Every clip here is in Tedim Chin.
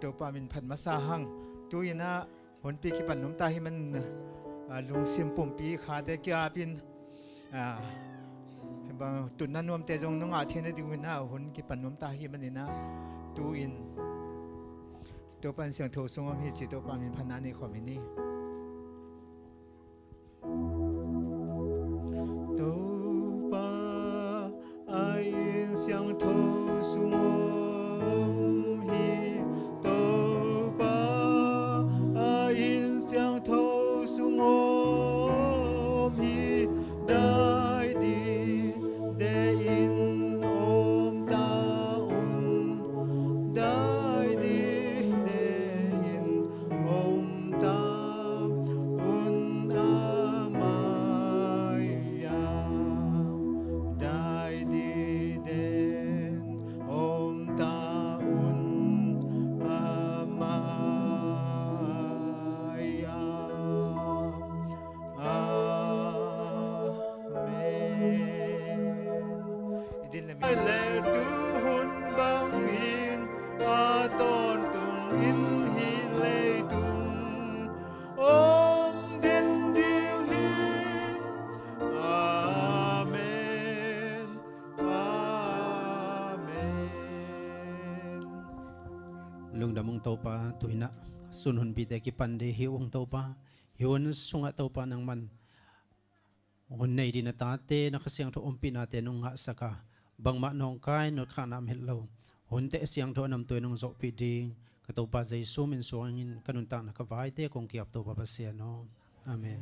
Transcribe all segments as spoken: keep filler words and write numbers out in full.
Topa min phat masa hang. Tu-in ah hunpi kipan nuam ta hi manin, ah, lungsim pumpi khate kiapin, ah, bang tutna nuamte zong nong ngah theihna dingin ah hun kipan nuam ta hi manin ah, tu-in Topa in siangtho sung om hi ci, Topa min phatna nei khawm hi ni. Topa a inn siangtho sung om hi. Topa a inn siangtho sung om hi. Dai dide in om ta un. Dai dide in om ta un a mai-ah. Dai diden om ta un a mai-ah. Amen. I din le mi le tuhun bangin a tawntung in hih leitung om den ding hi. Amen. Amen. Lungdam ung Topa, tu-in ah sun hunpite kipan ding hi ung Topa. Hih hun sungah Topa nangman hun nei ding na tate, na Kha Siangtho ompihnate nong ngahsak a, bangmah nawngkai nawtkhakna om het lo, hunte siangtho a namtui nong zawhpih ding ka Topa Jesu min suangin ka nuntakna ka vaite kong ki-ap Topa Pasian aw. Amen.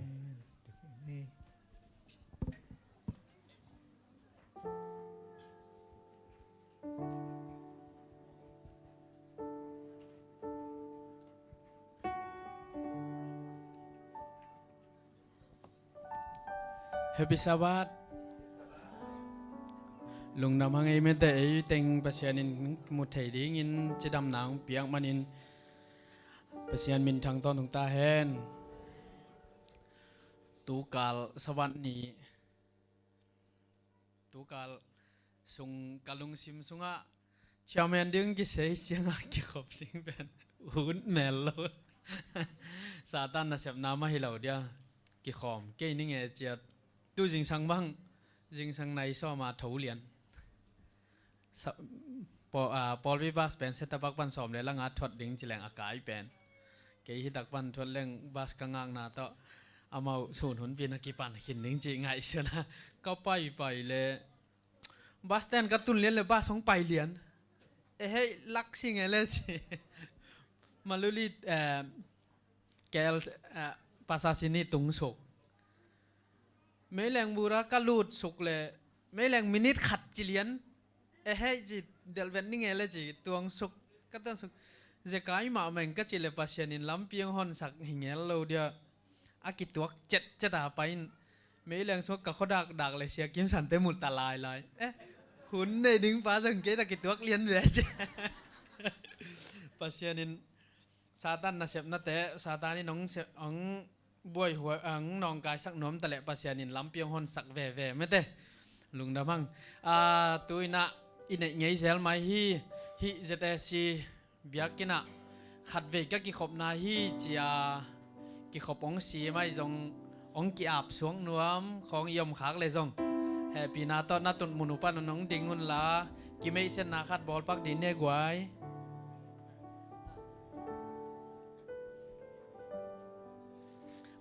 Happy Sabbath. Lungdam hang ei mente, ei teng Pasian in mu thei dingin cidamna hong piak manin Pasian minthang tawntung ta hen. Tukal Sabbath ni, tukal sung ka lungsim sungah chairman ding kisei ciangah kikhop ding pen ut mel lo. Satan nasepna mah hi lo dia. Kikhawm kei ning e cia. Tu zingsang bang, zingsang nai sawma tho lian. Sa-, paw-, ah, pawlpi bus pen Setapak pan sawm le langa thuat ding ci leng a kai pen. Kei hitak pan thuat leng bus ka ngakna tawh amau sun hunpi na kipan khin ding ci ngaihsun a ka paipai le bus stand ka tun lian le bus hong pai lian. E hei, lak sing e le ci. Maluli, eh, K L, eh, Pasasini tung suk. Meileng bura ka lut suk le meileng minit khat ci lian. E hei ci, delvet ni nge le ci, tuang suk, ka tuang suk. Zekai mahmah ing ka ci le Pasian in lampi hong honsak hi ngel lo dia. A kituak cet cet a pai in. Meileng suk ka khuadak dak le Sia Kim Sante mulh ta lai lai. Eh, hun nei ding pa zong kei ta kituak lian ve ci. Pasian in Satan nasepnate, Satan in hong se-, hong buaihuai, hong nawngkaisak nuam ta leh Pasian in lampi hong honsak veve mete. Lungdam hang. Ah, tu-in ah i neih ngei zel mai hi, hih Z S C biakinn ah khatvei ka kikhopna hi cia kikhop hong si mai zong hong ki-ap suak nuam khawng i om khak le zong hehpihna tawh na tun mun uh pan hong ding unla kimeihsetna khat bawlpak ding ne guai.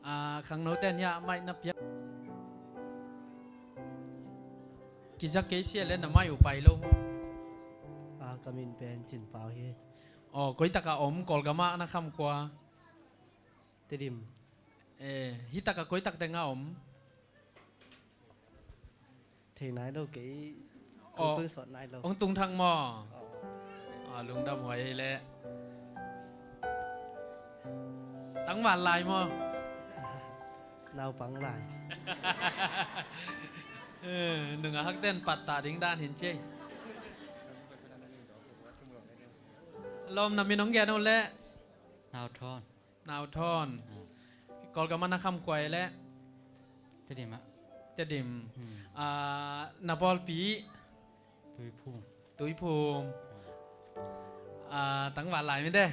Ah, khangnote nia mai na piak. Kizak kei sia le na mai uh pai lo maw? Ah, ka min pen Cin Pau hi. Aw, koi taka om, Kawlgama na kham khua? Tedim. Eh, hi taka koi takte nga om? Thei nai lo kei. Aw, kong tun sawt nai lo. Hong tung thak maw? Aw. Ah, lungdam huai le. Tangval lai maw? Naupang lai. Eh, nungak hakten pattah ding dan hin ci. Lawm, na min hong gen uh le. Nau Thawn. Nau Thawn. Ah. Kawlgama na kham khua e le? Tedim ah. Tedim. Hmm. Ah, na pawlpi? Tuiphum. Tuiphum. Ah. Ah, tangval lai mite.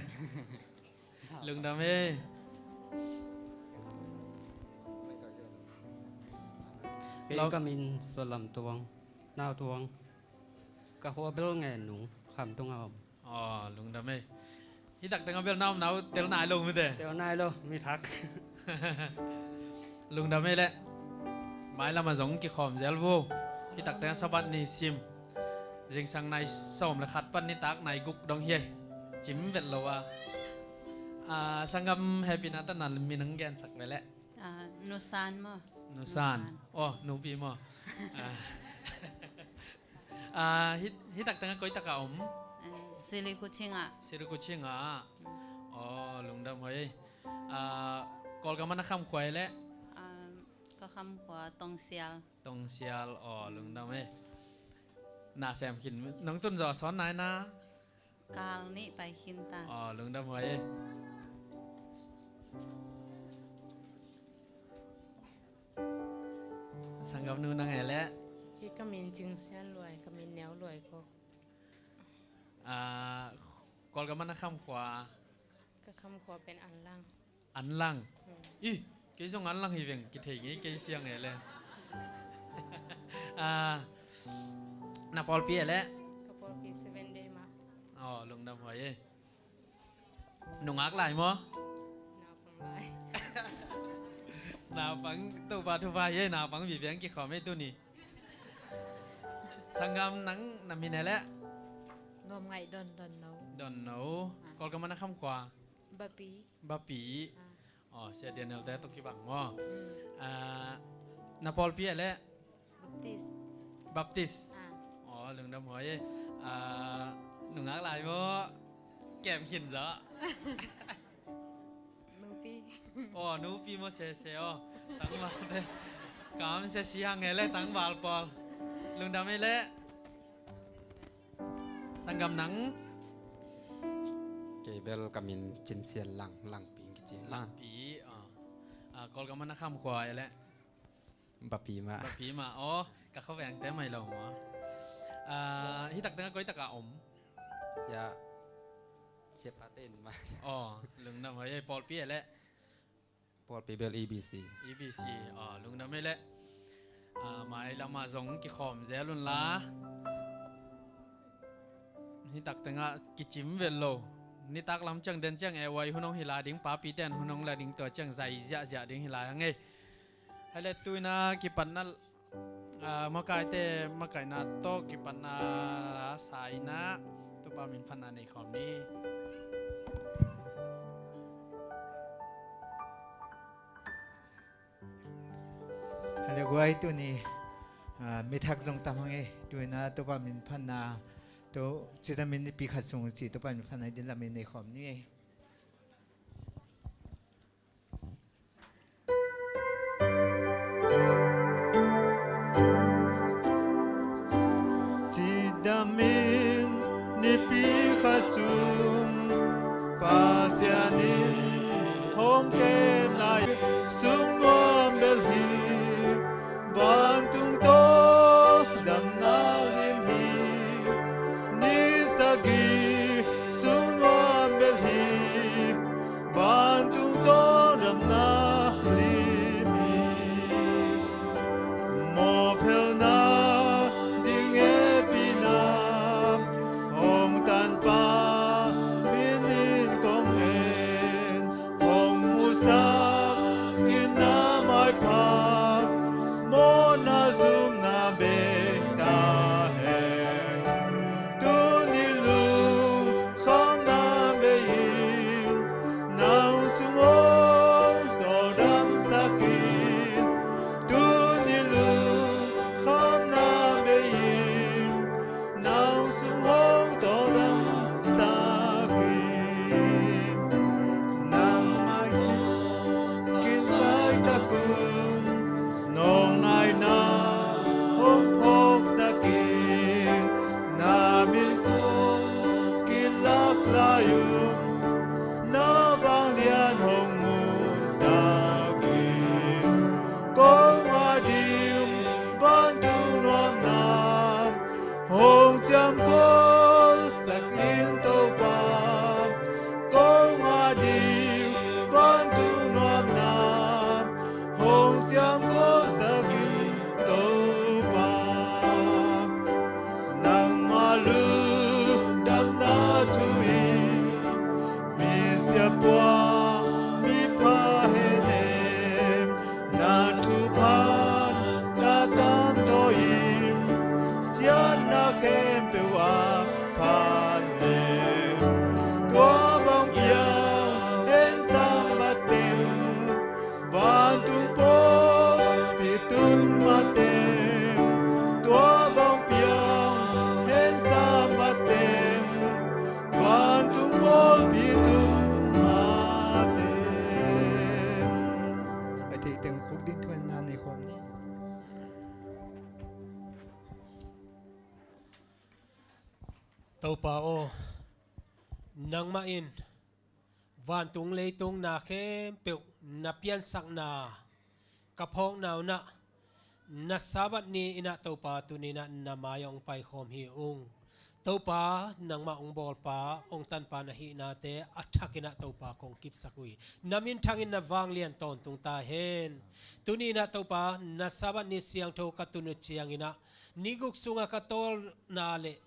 Lungdam ei. Kei ka min Sualam Tuang, Nau Tuang. Ka khua bel Ngen Nung, Khamtung a om. Aw, lungdam ei. Hi tak teng a bel na om nau tel nai lo mite. Tel nai lo, mi thak. Lungdam ei leh. Mailam a zong kikhawm zel vo. Hi tak teng a Sabbath ni sim. Zingsang nai sawm le khat pan nitak nai guk dong hi ei. Cim vet lo a. Ah, sanggam hehpihna tawh na min hong gensak ve leh. Ah, Nu San maw? Nu San. Nu San. Aw, nupi maw? Ah. Ah, hi, hi tak teng a koi tak a om? Eh, Sirikuching ah. Sirikuching ah. Mm. Aw, lungdam huai. Ah, Kawlgam ah na khamkhua ei leh? Ah, ka khamkhua Tongsial. Tongsial, aw, lungdam ei. Na sem khin, nong tun zawh a sawn nai na? Kal nih pai khin ta. Aw, lungdam huai ei. Sanggamnu nang ei leh? Hi ka min Cing Sian Luai, ka min Neu Luai Kok. Ah, Kawlgam ah na khamkhua? Ka khamkhua pen Anlang. Anlang. Hmm. Ih, kei zong Anlang hi veng, kithei ngei kei siang ei leh. Ah, na pawlpi ei leh? Ka pawlpi Seven Day mah. Aw, lungdam huai ei. Nungak lai maw? Naupang lai. Naupang, Topa thupha hi ei, naupang vive hong kikhawm ei tuni. Sanggam nang na min ei leh? Nuam Ngaih Don, Don No. Don No. Ah. Kawlgam ah na khamkhua? Bapi. Bapi. Ah. Aw, Sia Daniel te tawh kibang maw? Mm. Ah, na pawlpi ei leh? Baptist. Baptist. Ah. Aw, lungdam huai ei. Ah, nungak lai maw? Kem khin zaw. Nupi. Aw, nupi maw, sese aw. Tangval te. Kam sia siang ei leh tangval pawl. Lungdam ei leh. Sanggam nang? Kei bel ka min Cin Sian Lang, Langpi kici. Langpi, ah. Ah, Kawlgam ah na khamkhua ei leh? Bapi mah. Bapi mah, aw, ka khuaveng te mai lo maw? Ah, hi tak teng a koi tak a om? Ya, siapa te inn mah. Aw, lungdam huai ei, pawlpi ei leh? Pawlpi bel E B C. E B C, ah, lungdam ei leh. Ah, mailam ah zong kikhawm zel un la. Hi tak teng ah kicim vet lo. Nitak lam ciang den ciang eh, huai hun hong hi lai ding, papi ten hun hong la ding, tua ciang zai ziahziah ding hi lai hang ei. Hai leh tu-in ah kipatna, ah, makaite makaihna tawh kipatna la sa-in ah Topa min phatna nei khawm ni. Hale guai, tuni, ah, mi thak zong tam hang ei. Tu-in ah Topa min phatna, tu, cidam in nipi khat sung ci Topa min phatna i din lam in nei khawm ni ei. Cidam in nipi khat sung Pasian in hong kem lai, sung nuam bel hi, vantung tawh damna lim hi. Ni sagih sung nuam bel hi, vantung tawh damna lim hi. Mawhphelna ding hehpihna hong tanpa minin kong ngen, hong musak in na maipha, mawhna zumna bek ta hen. Tuni lungkhamna bei-in nang sung hong tawldamsak in. Tuni lungkhamna bei-in nang sung hong tawldamsak in. Nangmah in kin laitak un, nawngnaina hong phawksak in. Na min kong kilak lai un, na vanglian hong musak in. Kong a ding vantung nuamna hong ciamkholsak in Topa. Topa aw, nangmah in vantung leitung na khempeuh na piansakna ka phawkna unah na Sabbath ni inah Topa tuni inah na mai ah hong paikhawm hi ung. Topa nangmah hong bawlpa hong tanpa na hihnate a thak inah Topa kong kipsak uh hi. Na minthangin na vanglian tawntung ta hen. Tuni inah Topa na Sabbath ni siangtho ka tun uh ciang inah ni guk sungah ka tawlna le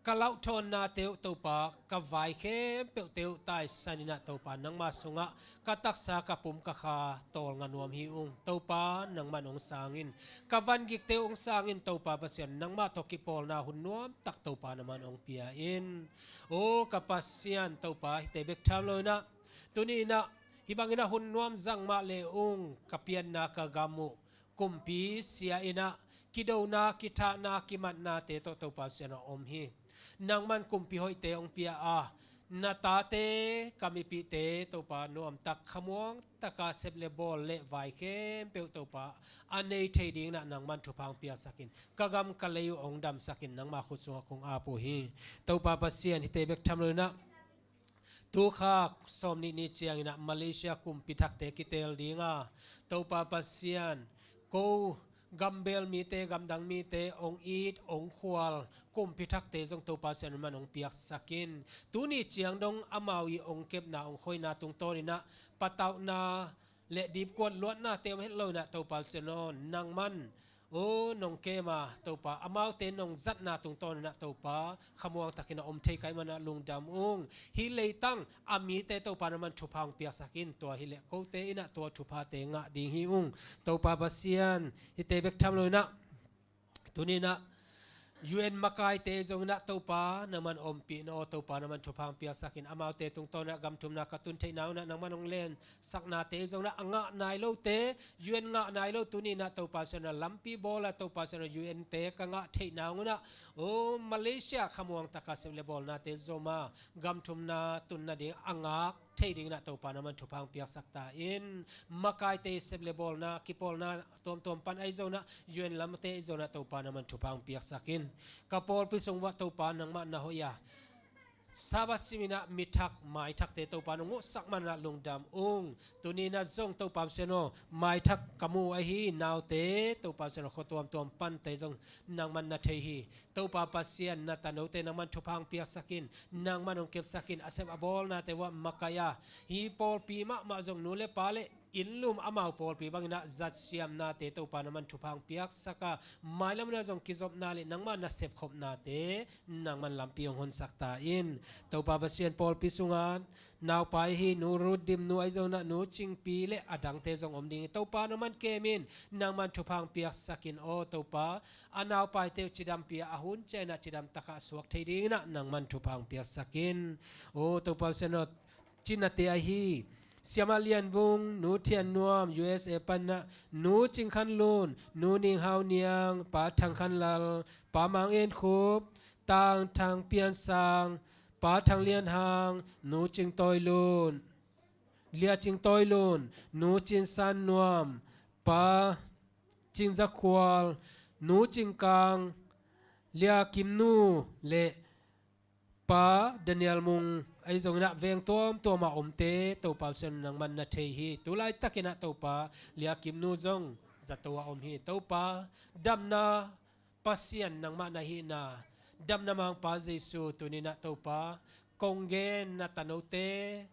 ka lauthawnnate uh Topa, ka vai khempeuhte uh taisan inah Topa, nangma sungah ka taksa ka pum ka kha tawlnga nuam hi ung. Topa nangman hong sangin, ka vangikte uh hong sangin Topa Pasian, nangmah tawh kipawlna hun nuamtak Topa nangman hong pia in. O ka Pasian Topa, hihte bek tham lo inah tuni inah hih bang inah hun nuam zang mah le ung, ka pianna ka gam uh kumpi sia inah kidona, kithahna, kimatnate tawh Topa Pasian aw om hi. Nangman kumpi hoihte hong pia a, na tate, ka mipihte Topa nuamtak khamuang taka sep le bawl le vai khempeuh Topa a nei thei ding inah nangman thupha hong piaksak in. Ka gam ka lei uh hong damsak in, nangma khut sungah kong ap uh hi. Topa Pasian, hihte bek tham lo inah tu kha sawmnih ni ciang inah Malaysia kumpi thakte kiteel ding a, Topa Pasian, ko gambel mite, gamdang mite hong it hong khual kumpi thakte zong Topa Pasian nangman hong piaksak in. Tuni ciang dong amau i hong kepna hong khoina tungtawn inah patauhna le dipkuat luatnate om het lo inah Topa Pasian aw, nangman o nong kem a Topa, amaute nong zatna tungtawn inah Topa khamuang takin a om thei ka hih manah lungdam ung. Hih leitang a mite Topa nangman thupha hong piaksak in. Tua hileh kote inah tua thuphate ngah ding hi ung. Topa Pasian, hihte bek tham lo inah tuni inah U N makaite zong inah Topa nangman ompih in aw, Topa nangman thupha hong piaksak in. Amaute tungtawn inah gam thumna ka tun theihna unah nangman hong len saknate zong inah a ngah nai lote, U N ngah nai lo tuni inah Topa Pasian aw, lampi bawl a Topa Pasian aw, U N te ka ngah theihna unah o Malaysia khamuang taka sep le bawlnate zom a gam thumna tun nading a ngak thei ding inah Topa nangman thupha hong piaksak ta in. Makaite sep le bawlna, kipawlna tuamtuam pan ahi zong inah U N lamte ahi zong inah Topa nangman thupha hong piaksak in. Ka pawlpi sung uah Topa nangmah na hoih a, Sabbath sim inah mithak maithakte Topa nong muhsak man inah lungdam ung. Tuni inah zong Topa Pasian aw, maithak ka mu ahi naute Topa Pasian aw, khua tuamtuam pante zong nangman na thei hi. Topa Pasian, na tanote nangman thupha hong piaksak in, nangman hong kepsak in. A sep a bawlnate uah makaih a, hih pawlpi mahmah zong nu le pa le inn lum amau pawlpi bang inah zatsiamnate Topa nangman thupha hong piaksak a, mailam unah zong kizopna le nangma na sepkhopnate nangman lampi hong honsak ta in. Topa Pasian, pawlpi sungah naupai hi, nu Ruth Dimnu ahi zong inah nu Cingpi le a dangte zong om ding hi. Topa nangman kem in, nangman thupha hong piaksak in aw Topa. A naupaite uh cidampi a, a hun ciang inah cidam takah a suak thei ding inah nangman thupha hong piaksak in. O Topa Pasian aw, cinate ahi Siamah Lian Vung, nu Thian Nuam, U S A pan inah nu Cing Khan Lun, nu Ning Hau Niang, pa Thang Khan Lal, pa Mang En Khup, Tang Thang Pian Sang, pa Thang Lian Hang, nu Cing Tawi Lun, Lia Cing Tawi Lun, nu Cin San Nuam, pa Cing Za Khual, nu Cing Kang, Lia Kim Nu le pa Daniel Mung ahi zong inah veng tuamtuam a omte Topa Pasian nangman na thei hi. Tu laitak inah Topa, Lia Kim Nu zong zato a om hi. Topa, damna Pasian nangmah na hihna, damna Mangpa Jesu, tuni inah Topa, kong gen na tanote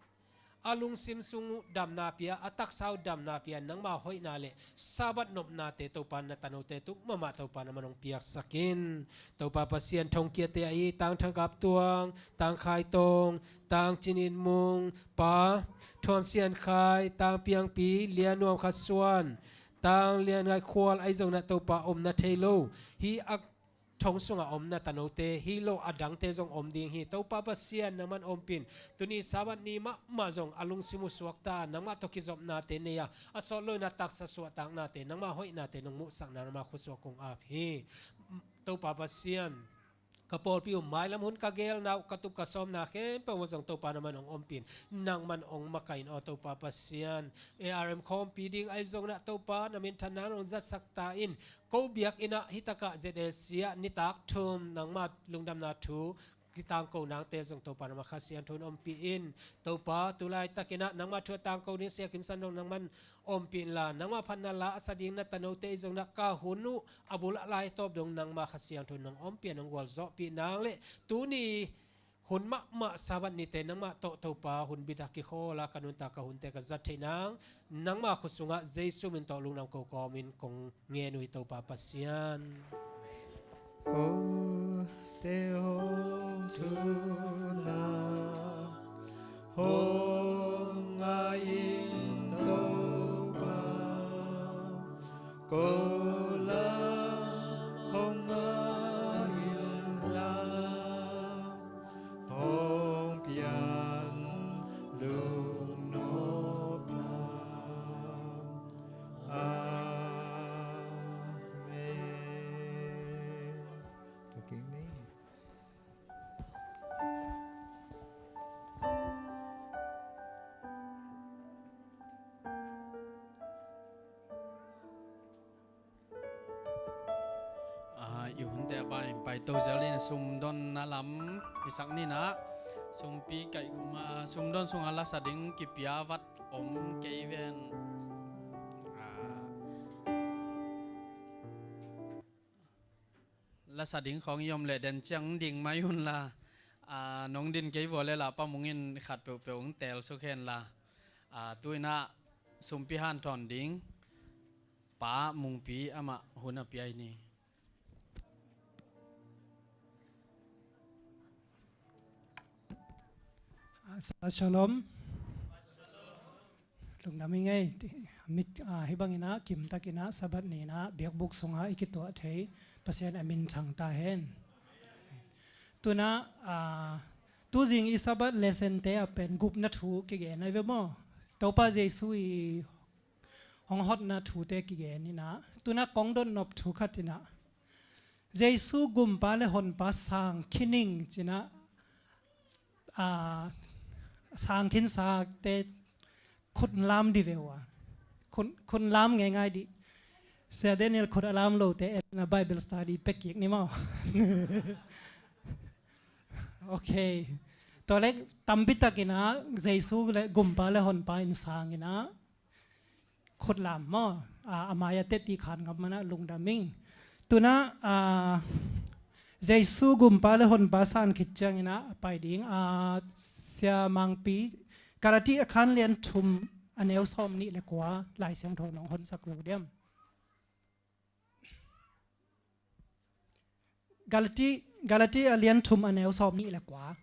a lungsim sung uh damna pia, a taksa uh damna pia, nangma hoihna le Sabbath nopnate Topa na tanote tung mahmah Topa nangman hong piaksak in. Topa Pasian, thongkiate ahi Tang Thang Kap Tuang, Tang Khai Tong, Tang Cin In Mung, pa Thuam Sian Khai, Tang Piang Pi, Lia Nuam Kha Suan, Tang Lian Ngai Khual ahi zong inah Topa, om na thei lo hih a thong sungah om na tanote hi lo a dangte zong om ding hi. Topa Pasian, nangman ompih in. Tuni Sabbath ni mahmah zong a lungsim uh suakta a, nangmah tawh kizopnate nei a, a sawt lo inah taksa suahtaknate, nangma hoihnate nong muhsakna nangma khut sungah kong ap hi. Topa Pasian, ka pawlpi uh mailam hun ka geelna uh, ka tup ka sawmna khempeuh uh zong Topa nangman hong ompih in, nangman hong makaih in aw Topa Pasian. A R M khawmpi ding ahi zong inah Topa, na minthanna nong zatsak ta in. Ko biakinn ah hih takah Z A C ah nitak thum nangma lungdamna thu kitangko nangte zong Topa nangmah Kha Siangtho in ompih in. Topa, tu laitakin ah nangmah thu a tangko ding Sia Kim San zong nangman ompih inla, nangmah phatna la a sa ding na tanote i zong na ka hun uh a bul a lai tawp dong nangmah Kha Siangtho in nong ompih a nong gualzawhpih nang leh tuni hun mahmah Sabbath nite nangmah tawh Topa hun bit a kikhawl a ka nuntak ka hunte ka zat theih nang nangmah khut sungah Jesu min tawh lungdam ko kawmin kong ngen uh hi Topa Pasian. Kote hong thula hong ngai in Topa, ko lam hong ngai in la hong pian lungnopna. Amen. Tua keng ni. Ah, i hunte a panin paito zel in sumdonna lam hisak ninah sumpi kaihkhum a sumdon sungah lasa ding kipia vat om kei ven. Ah, lasa ding khawng i om leh den ciang ding mai unla, ah, nong din kei vua leh la Pa Mung in khat peuhpeuh hong teel suk henla, ah, tuinah sumpi hanthawn ding Pa Mungpi amah hun a pia hi ni. Ah, Shabbat Shalom. Lungdam i ngei. Mit, ah, hih banginah kimtakinah Sabbath ninah biakbuk sungah i kituah thei Pasian a min thang ta hen. Tunah, ah, tuzing i Sabbath lesson te a pen gupna thu kigen ai ve maw? Topa Jesu i hong hotna thute kigen inah tunah kong dotnop thu khat inah Jesu gumpa le honpa sang khin ing cinah, ah, sang khin sakte khut lam dih ve uh a. Khut, khut lam ngeingai dih. Sia Daniel khut a lam lote en a Bible study pia kik ni maw? Ok. Tua le tampi takinah Jesu le gumpa le honpa in sang inah khut lam maw? Ah, a mai a teti khan ngam manah lungdam ing. Tunah, ah, Jesu gumpa le honpa sang khit cianginah a pai ding, ah, Sia Mangpi Galati a khan lian thum a neu sawm nih le kua Lai Siangtho nong honsak zo diam? Galati, Galati a lian thum a neu sawm nih le kua.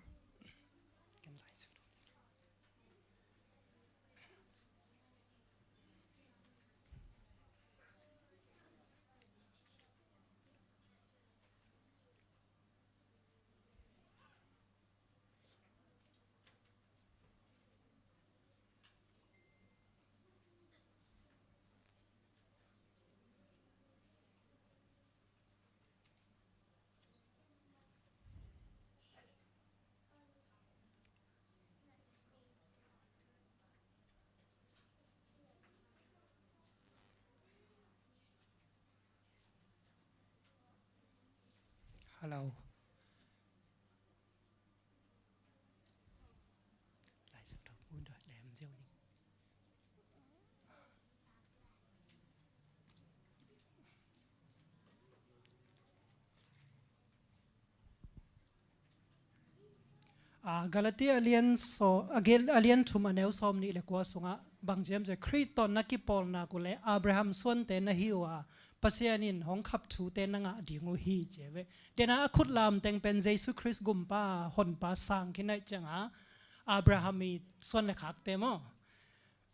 Hello. Lai Siangtho mun dot lem ziau ni. Ah, Galati a lian saw-, a gel-, a lian thum a neu sawm nih le kua sungah bang ciam cia Khrih tawh na kipawlnak uh le Abraham suante na hi uh a, Pasian in hong khap thute na ngah ding uh hi cia ve. Dena a khut lam teng pen Jesu Khrist gumpa honpa sang khin aih cianga Abraham i suan le khakte maw?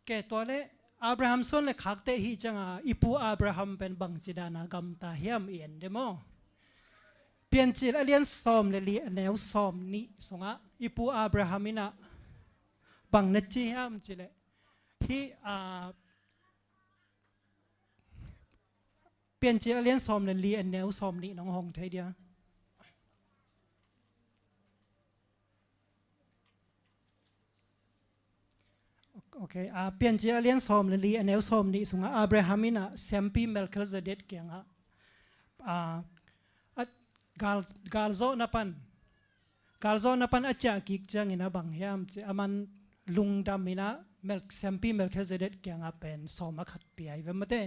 Ke tua le Abraham suan le khakte hi cianga i pu Abraham pen bangci dana gamta hiam i en de maw? Piancil a lian sawm le li a neu sawm nih sungah i pu Abraham inah bang na ci hiam cileh hi, ah, Piancil a lian sawm le li a neu sawm nih nong hong thei dia. Ok, ah, Piancil a lian sawm le li a neu sawm nih sungah Abraham inah siampi Melchizedek kiangah, ah, a gal, galzawhna pan Galzawhna pan a ciah kik ciangin a bang hiam cih a man lungdam in ah Mel-, siampi Melkhizedek kiangah pen sawm a khat pia hi ve maw te.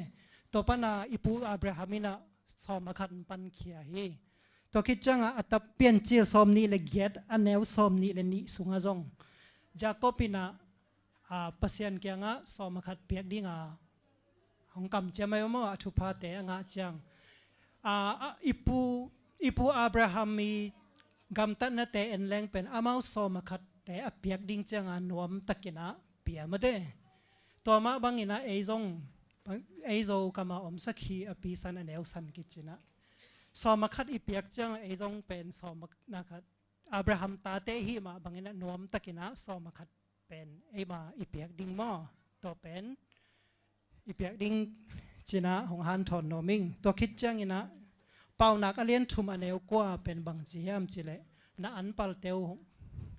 Tua pan a i pu Abraham in ah sawm a khat pankhia hi. Tua khit ciangah a tapa Piancil sawm nih le giat a neu sawm nih le nih sungah zong Jacob in ah, a, Pasian kiangah sawm a khat piak dinga hong kamciam ahi maw, a thuphate a ngah ciang. A, a, i pu, i pu Abraham i gamtatnate en leng pen amau sawm a khatte a piak ding cianga nuam takin ah pia maw te. Tua mah bangin ah ei zong, ei Zo kamah om sakhi a pi san a neu san kici in ah sawm a khat i piak ciang ei zong pen sawm a khat, Abraham tate i hih mah bangin ah nuam takin ah sawm a khat pen eima i piak ding maw? Tua pen i piak ding ci in ah hong hanthawn nuam ing. Tua khit ciangin ah Paunak a lian thum a neu kua pen bang ci hiam cih leh na anpalte uh,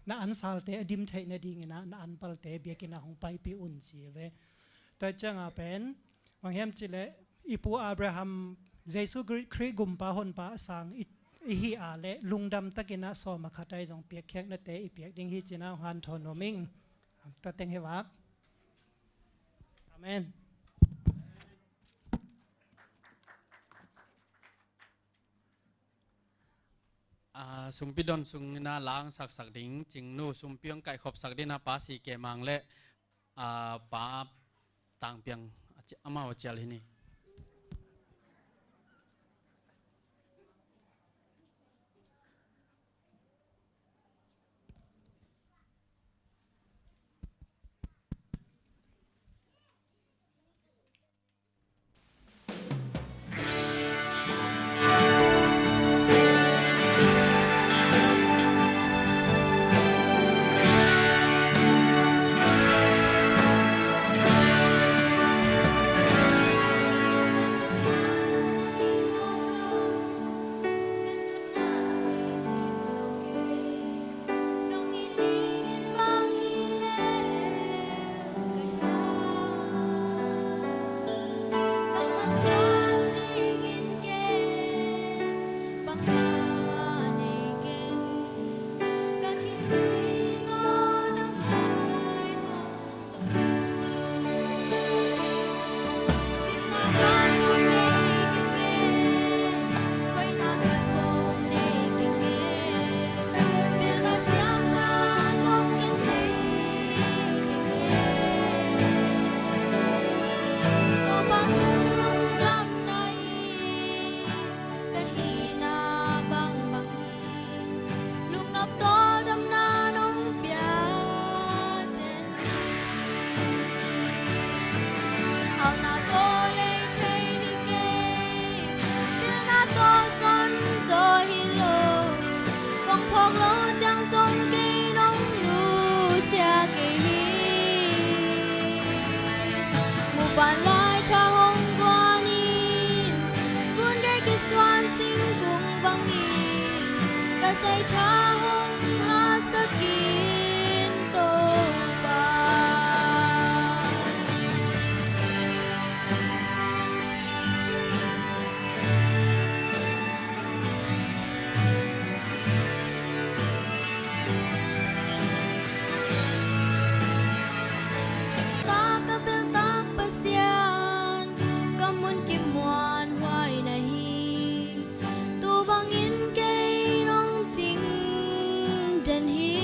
na ansalte a dim theih nadingin ah na anpalte biakinn ah hong paipih un ci hi ve. Tua ciangah pen bang hiam cih leh i pu Abraham, Jesu Khrih, Khrih gumpa honpa a sang i, i hih a leh lungdam takin ah sawm a khat ahi zong piakkhiatnate i piak ding hi ci in ah hong hanthawn nuam ing. Tua teng hi vak. Amen. A, sumpi don sungin ah la hong saksak ding Cingnu, sumpi hong kaihkhopsak dingin ah Pa Si Ke Mang le, a, Pa Tang Piang, a ci-, amau a cial hi ni. Lungnop tawldamna nong piak den. Hauhna tawh lei thei hi kei, pilna tawh zon zaw hi lo. Kong phawk lo ciang zong kei nong nusia kei hi. Muvanlai Tha hong guan in, gun gei kisuan singkung bangin ka zaitha hong hasak in, Topa. Tak a peltak Pasian, ka munkip muanhuai na hi. Tu bangin kei nong cing den hi.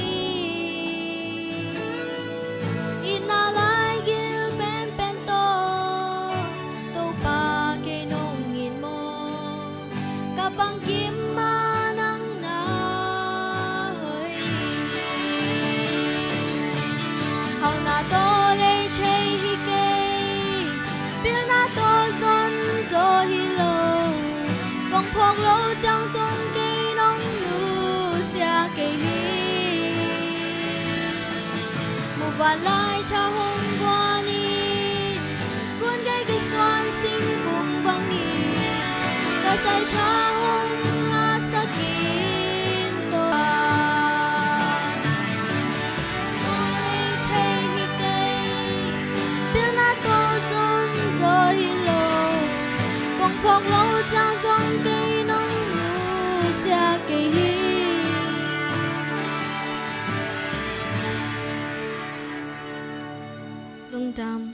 Itna laigil penpen tawh Topa kei nong it maw? Ka bangkim mah nang na hoih hi. Hauhna tawh lei thei hi kei, pilna tawh zon zaw hi lo. Kong phawk lo ciang zong kei nong nusia kei hi. Muvanlai Tha hong guan in, gun gei kisuan singkung bangin ka zaitha hong hasak in, Topa. Lei thei hi kei, pilna tawh zon zaw hi lo. Kong phawk lo ciang zong kei nong nusia kei hi. Lungdam.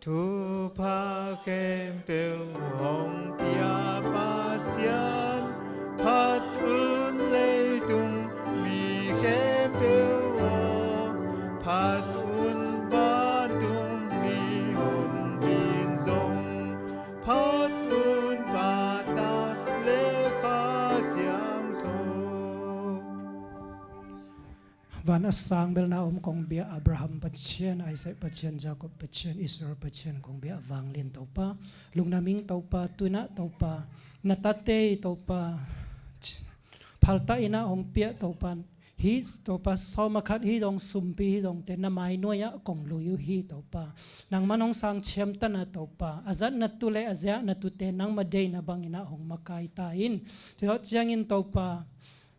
Thupha khempeuh hong pia Pasian, phat un leitung mi khempeuh aw, phat un vantung mi hunbin zong, phat un Pa, Ta le Kha Siangtho. Van a sang belna om kong bia Abraham Pathian, Isaac Pathian, Jacob Pathian, Israel Pathian kong bia a vanglian Topa, lungdam ing Topa, tu-in ah Topa, na tate Topa, phaltah in ah hong piah Topa, hih Topa sawm a khat hih dong sumpi hih dongte na mainuai ah kong lui uh hi Topa. Nangman hong sang ciamtana Topa, a zatna tu le a ziahna tute nangma deina bangin ah hong makai ta in. Tua ciangin Topa,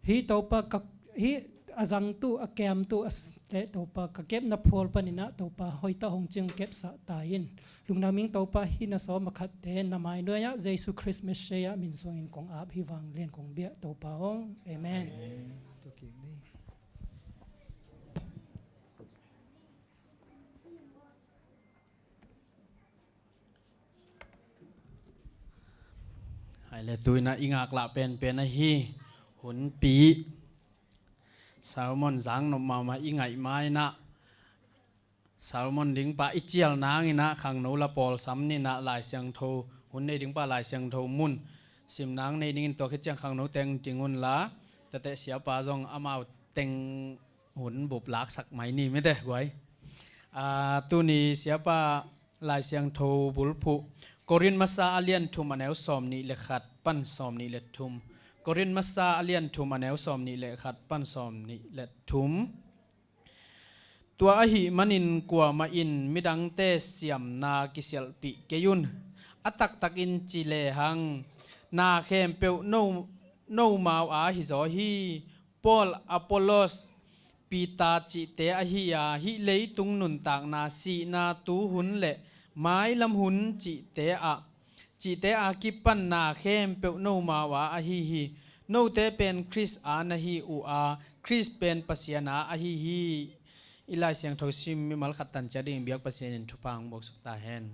hih Topa ka, hih a zangtu, a keemtu, a s-, le Topa ka kepna phual panin ah Topa hoihtak hong ciangkepsak ta in. Lungdam ing Topa, hih na sawm a khatte na mainuai ah Jesu Khrist Messiah min suangin kong ap hi, vanglian kong bia Topa aw. Amen. Amen. Hai le, tu-in ah i ngaklah penpen ahi hunpi sermon zang nop mahmah i ngaih ma-in ah sermon dingpa i cial nangin ah khangno la pawlsam ni-in ah Lai Siangtho hun nei dingpa Lai Siangtho mun sim nang nei dingin, tua khit ciang khangno teng ding unla, tate siapa zong amau teng hun bup laksak mai ni mite guai. Ah, tuni siapa Lai Siangtho bulphuh Korin masa a lian thum a neu sawm nih le khat pan sawm nih le thum. Korin masa a lian thum a neu sawm nih le khat pan sawm nih le thum. Tua ahih manin kuamah in midangte siamna kisialhpih kei un. A taktakin ci lehang, na khempeuh no, nomau a hizaw hi. Paul, Apollos, Peter cihte ahi a, hih leitung nuntakna, sihna, tuhun le mailam hun cihte ah, cihte a kipan na khempeuh nomau a ahi hi. Note pen Khrist a na hi uh a, Khrist pen Pasian a ahi hi. I Lai Siangtho sim mimal khat tan ciat ding biak Pasian in thupha hong buaksak ta hen.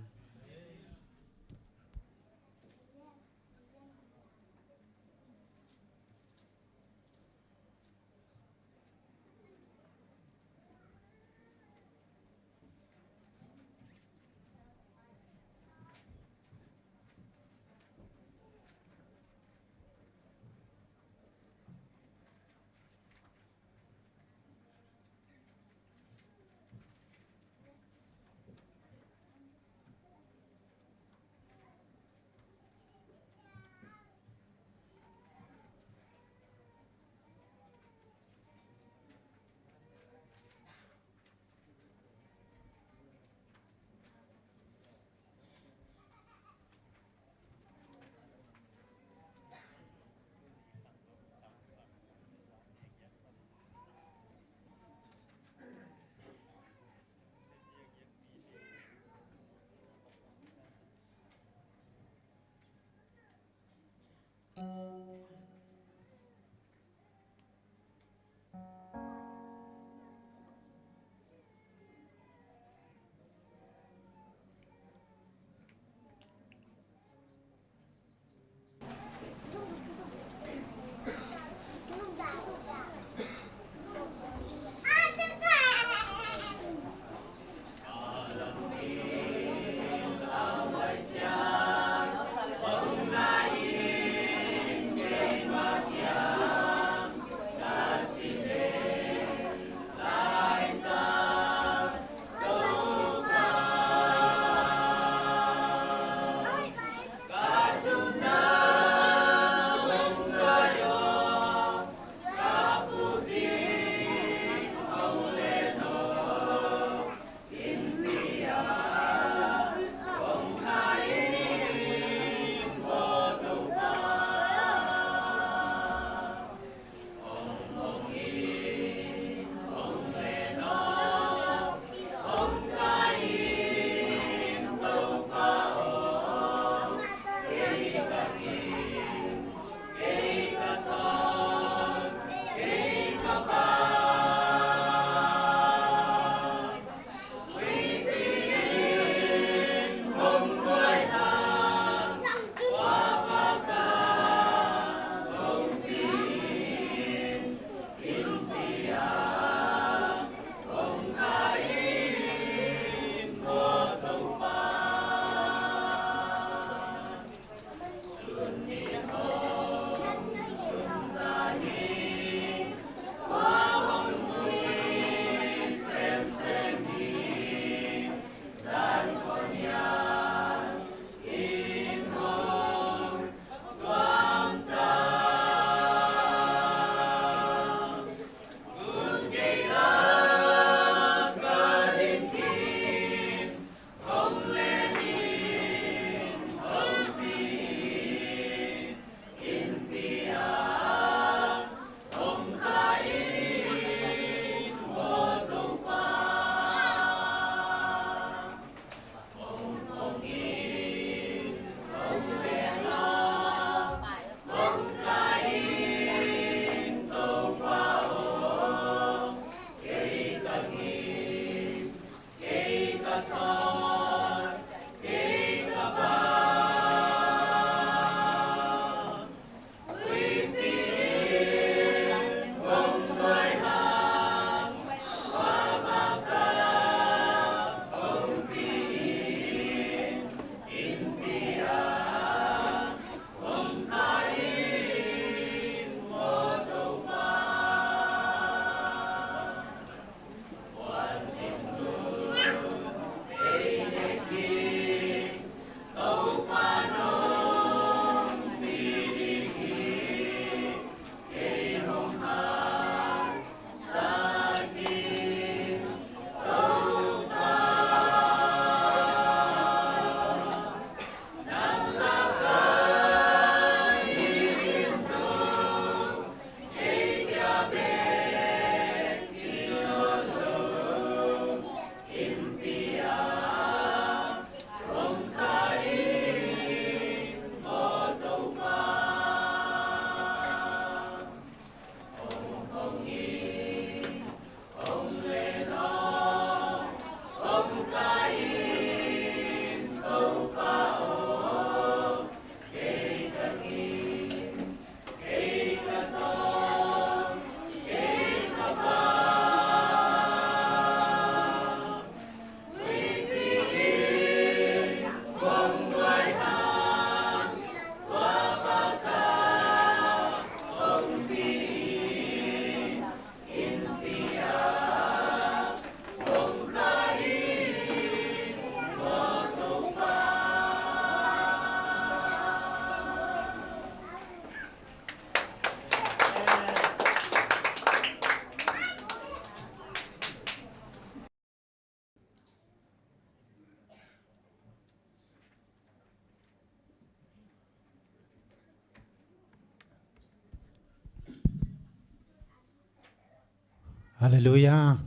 Halleluiah.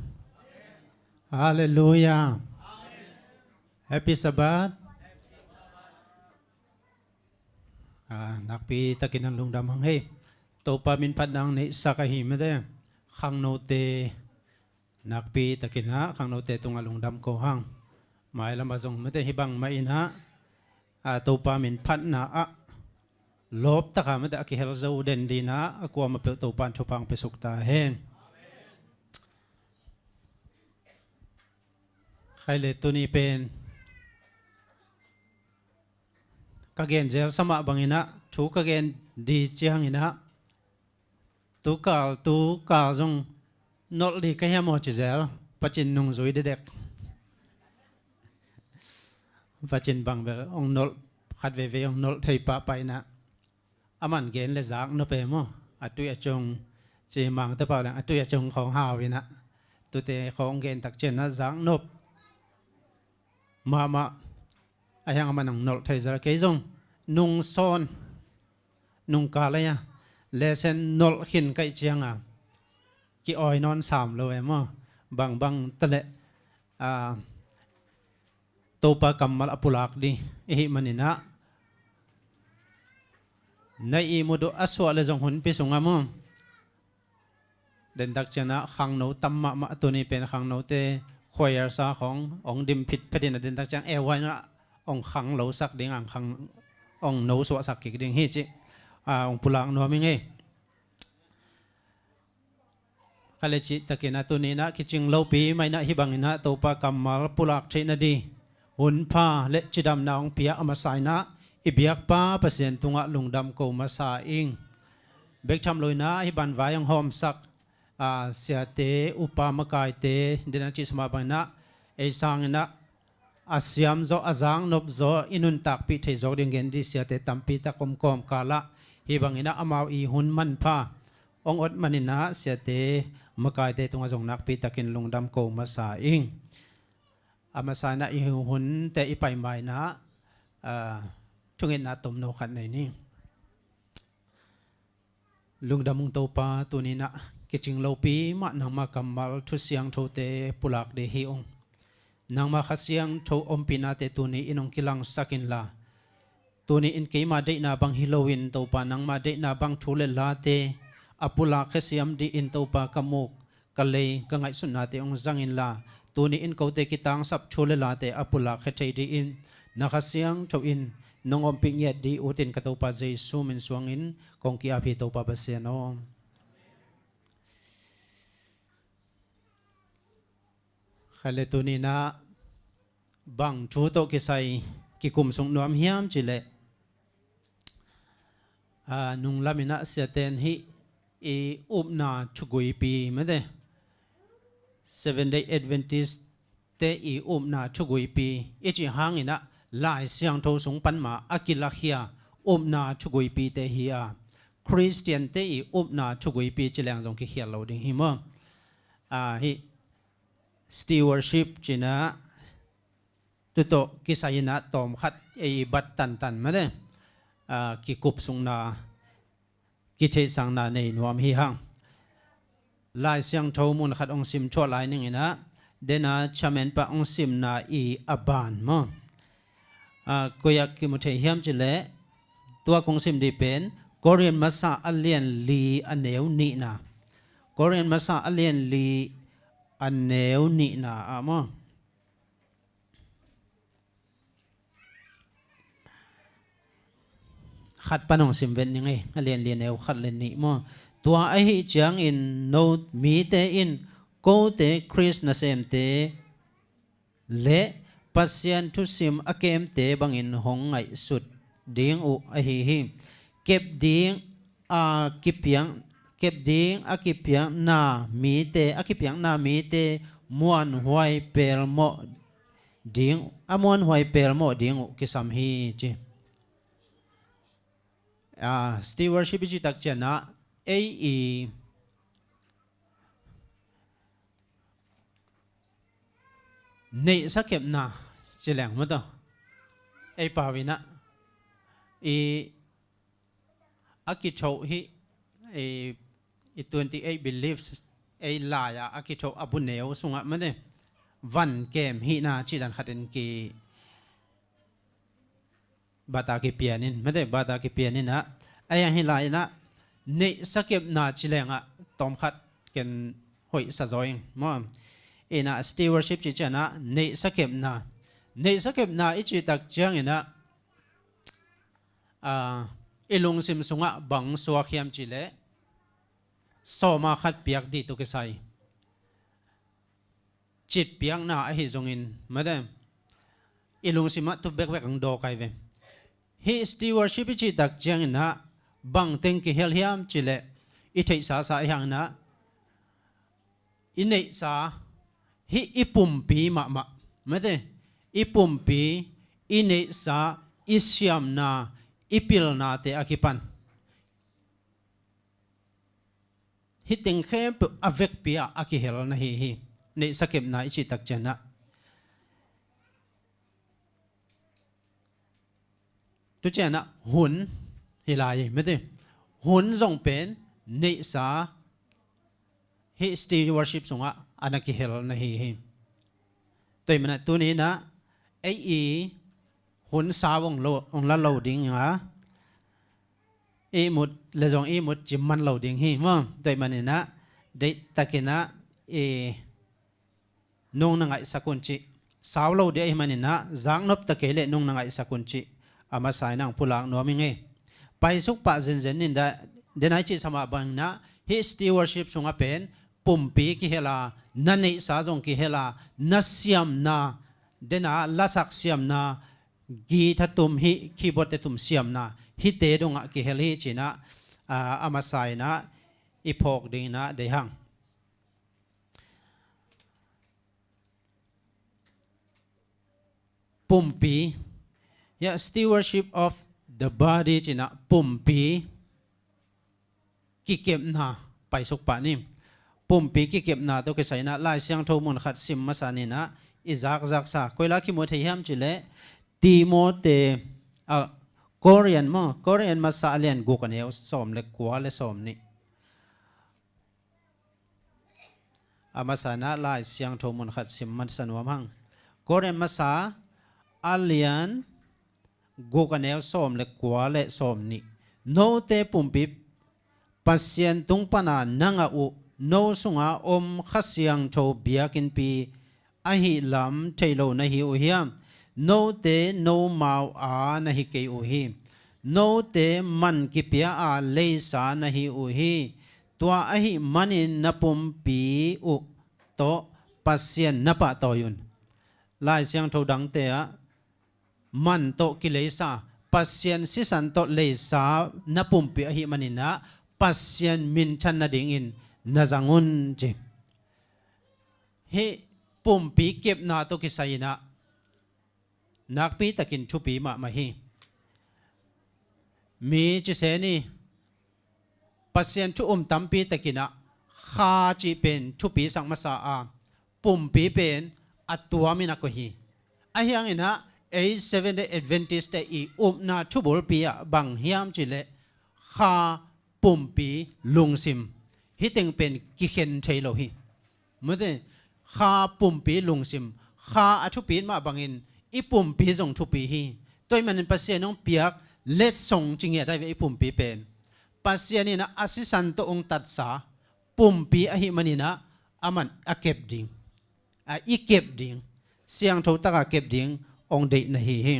Halleluiah. Happy Sabbath. Ah, nakpi takin an lungdam hang hi. Topa min phatna ang neihsak ahi mate. Khangnote nakpi takin ah khangnote tungah lungdam ko hang. Mailam ah zong mate hih bang mah in ah, ah, Topa min phatna ah lawp taka mate a kihel zo den ding ah a kuamah peuh Topa in thupha ang piasuk ta hen. Khai le tuni pen ka gen zel sa mah bangin ah thu ka gen ding ciangin ah, tukal tukal zong nolh ding ka hiam aw ci zel, pacin nungzui dedek. Pacin bang bel hong nolh, khat veivei hong nolh thei pahpah in ah, a man gen le zak nop e maw. A tui a cung, ci Mangte pau leng a tui a cung khawng hau in ah, tute khawng gen tak ciangin ah zak nop mahmah. A hiang a man hong nolh thei zel, kei zong nung sawn, nung kal ei a, lesen nolh khin ka hih ciangin ki-awi nawn sam lo e maw. Bangbang ta leh, ah, Topa kammal a pulak ding i hih manin ah, na ihmut uh a suah le zong hunpi sungah maw, dentak ciangin ah khangno tam mahmah, tuni pen khangnote choir sa khawng hong dim phitphet in ah, dentak ciang e huai in ah hong khangno sak ding, ang khang hong no suahsak kik ding hi cih, ah, hong pulak nuam ing ei. Kha le cih takin ah tuni in ah kicing lopi mah in ah hih bangin ah Topa kammal pulak theih nading hunpha le cidamna hong pia a masa in ah i biakpa Pasian tungah lungdam ko masa ing. Bek tham lo in ah hih bang vai hong hawmsak, ah, siate, upa, makaite, den a cih sa mah bangin ah ei sangin ah a siam zaw, a zaknop zaw, i nuntakpih thei zawk ding gen ding siate tampi tak om kawmkal ah, hih bangin ah amau i hun manpha hong ot manin ah siate, makaite tungah zong nakpi takin lungdam ko masa ing. A masa in ah i hunte i pai ma in ah, ah, thungetna tomno khat nei ni. Lungdam ung Topa, tuni in ah kicing lopi mah nangma kammal thu siangthote pulak ding hi ung. Nangma Kha Siangtho ompihnate tuni in hong kilangsak inla, tuni in keima deihna bang hi loin Topa nangma deihna bang thu le late a pulak khia siam dingin Topa ka muk, ka lei, ka ngaihsutnate hong zang inla, tuni in kote kitangsap thu le late a pulak khia thei dingin na Kha Siangtho in nong ompih ngiat ding utin ka Topa Jesu min suangin kong ki-ap hi Topa Pasian aw. Kha le tuni in ah bang thu tawh kisai kikum suk nuam hiam cih leh, ah, nung lam in ah siate in hih i upna thuguipi mate, Seven Day Adventist te i upna thuguipi i cih hangin ah Lai Siangtho sung pan ma a kilakhia upna thuguipite hi a, Khristiante i upna thuguipi ci leng zong kikhial lo ding hi maw. Ah, hih stewardship ci in ah tu tawh kisai in ah tawmkhat ei i bat tantan mate, ah, kikup sukna, kitheihsakna nei nuam hi hang. Lai Siangtho mun khat hong sim thuah lai ning in ah, den a chairman pa hong simna i a ban maw. Ah, koi ah kimu thei hiam cih leh, tua kong sim ding pen Korin Masa a lian li a neu nihna. Korin Masa a lian li a neu nihna ah maw. Khat pan hong sim vet ning ei, a lian li a neu khat le nih maw. Tua ahih ciangin no mite in kote Khrist nasemte le Pasian thusim a kemte bangin hong ngaihsut ding uh ahi hi. Kep ding a kipiak, kep ding a kipiakna mite, a kipiakna mite muanhuai pelmawh ding, a muanhuai pelmawh ding uh kisam hi ci. Ah, stewardship i cih tak ciangin ah ei i neihsa kepna ci leng maw tawh, ei pau in ah i a kithoh hih i, i twenty eight beliefs ei lai-ah a kithoh a bu neu sungah mate van kem hihna cih dan khatin ki bata kipian in mate bata kipian inah a yang hih lai inah neihsa kepna ci lengah tawmkhat ken hoihsa zaw ing maw. Inah stewardship cih cianah neihsa kepna neihsa kepna i cihtak cianginah i lungsim sungah bang suak hiam cihleh sawma khat piak dih tawh kisai citpiakna ahi zongin mate i lungsimah tu bekbek ang daw kai ve. Hih stewardship i cihtak cianginah bangteng kihel hiam cihleh i theihsasa i hanginah i neihsa hih i pumpi mahmah mate i pumpi i neihsa i siamna i pilnate a kipan hih teng khempeuh a vekpi ah a kihel na hi hi. Neihsa kepna i cihtak cianah tu cianah hun hi lai hi mate hun zong pen neihsa hih stewardship sungah a na kihel na hi hi. Tua hi manah tuni inah ei i hun sau hong la lo ding a ihmut le zong ihmut cim man lo ding hi maw. Tua hi maninah deihtakinah i nung na ngaihsak un cih sau lo dih ahi maninah zaknop ta kei leh nung na ngaihsak un cih a masa inah ang pulak nuam ing ei. Paisuk pah zenzen in dah denai cihsa mah banginah hih stewardship sungah pen pumpi kihela na neihsa zong kihela na siamna dena lasak siamna githa tum hih keyboard te tum siamna hihte dongah kihel hi cinah a masa inah i phawk dinginah deihang. Pumpi hiah stewardship of the body cinah pumpi kikepna paisuk pah ni. Pumpi kikepna tawh kisai inah Lai Siangtho mun khat sim masa ninah i zakzaksa koila kimu thei hiam cihleh Timote a Korean maw Korean masa a lian guk a neu sawm le kua le sawm nih. A masa inah Lai Siangtho mun khat sim masa nuam hang. Korean masa a lian guk a neu sawm le kua le sawm nih. Note pumpi Pasian tung pana na ngah uh no sunga om Kha Siangtho biakinnpi ahi lam thei lo na hi uh hiam? Note nomau a na hi kei uh hi. Note man kipia a leisa na hi uh hi. Tua ahi manin na pumpi uh tawh Pasian na pahtawi un. Lai Siangtho dangte ah man tawh kileisa Pasian sisan tawh leisa na pumpi ahi maninah Pasian minthan nadingin na zang un ci. Hih pumpi kepna tawh kisai inah nakpi takin thupi mahmah hi. Mi cise ni Pasian thu um tampi takinah Kha cih pen thupi sak masa a pumpi pen a tuamin a koih hi. Ahi hanginah ei Seventh Day Adventist te i upna thubulpi ah bang hiam cihleh Kha pumpi lungsim hih teng pen kikhen thei lo hi. Mate Kha pumpi lungsim Kha a thupi mah bangin i pumpi zong thupi hi. Tua hi manin Pasian hong piak letsong ci ngiat ahi ve i pumpi pen. Pasian inah a sisan tawh hong tatsa pumpi ahi maninah a man a kep ding a i kep ding siangtho taka kep ding hong deih na hi hi.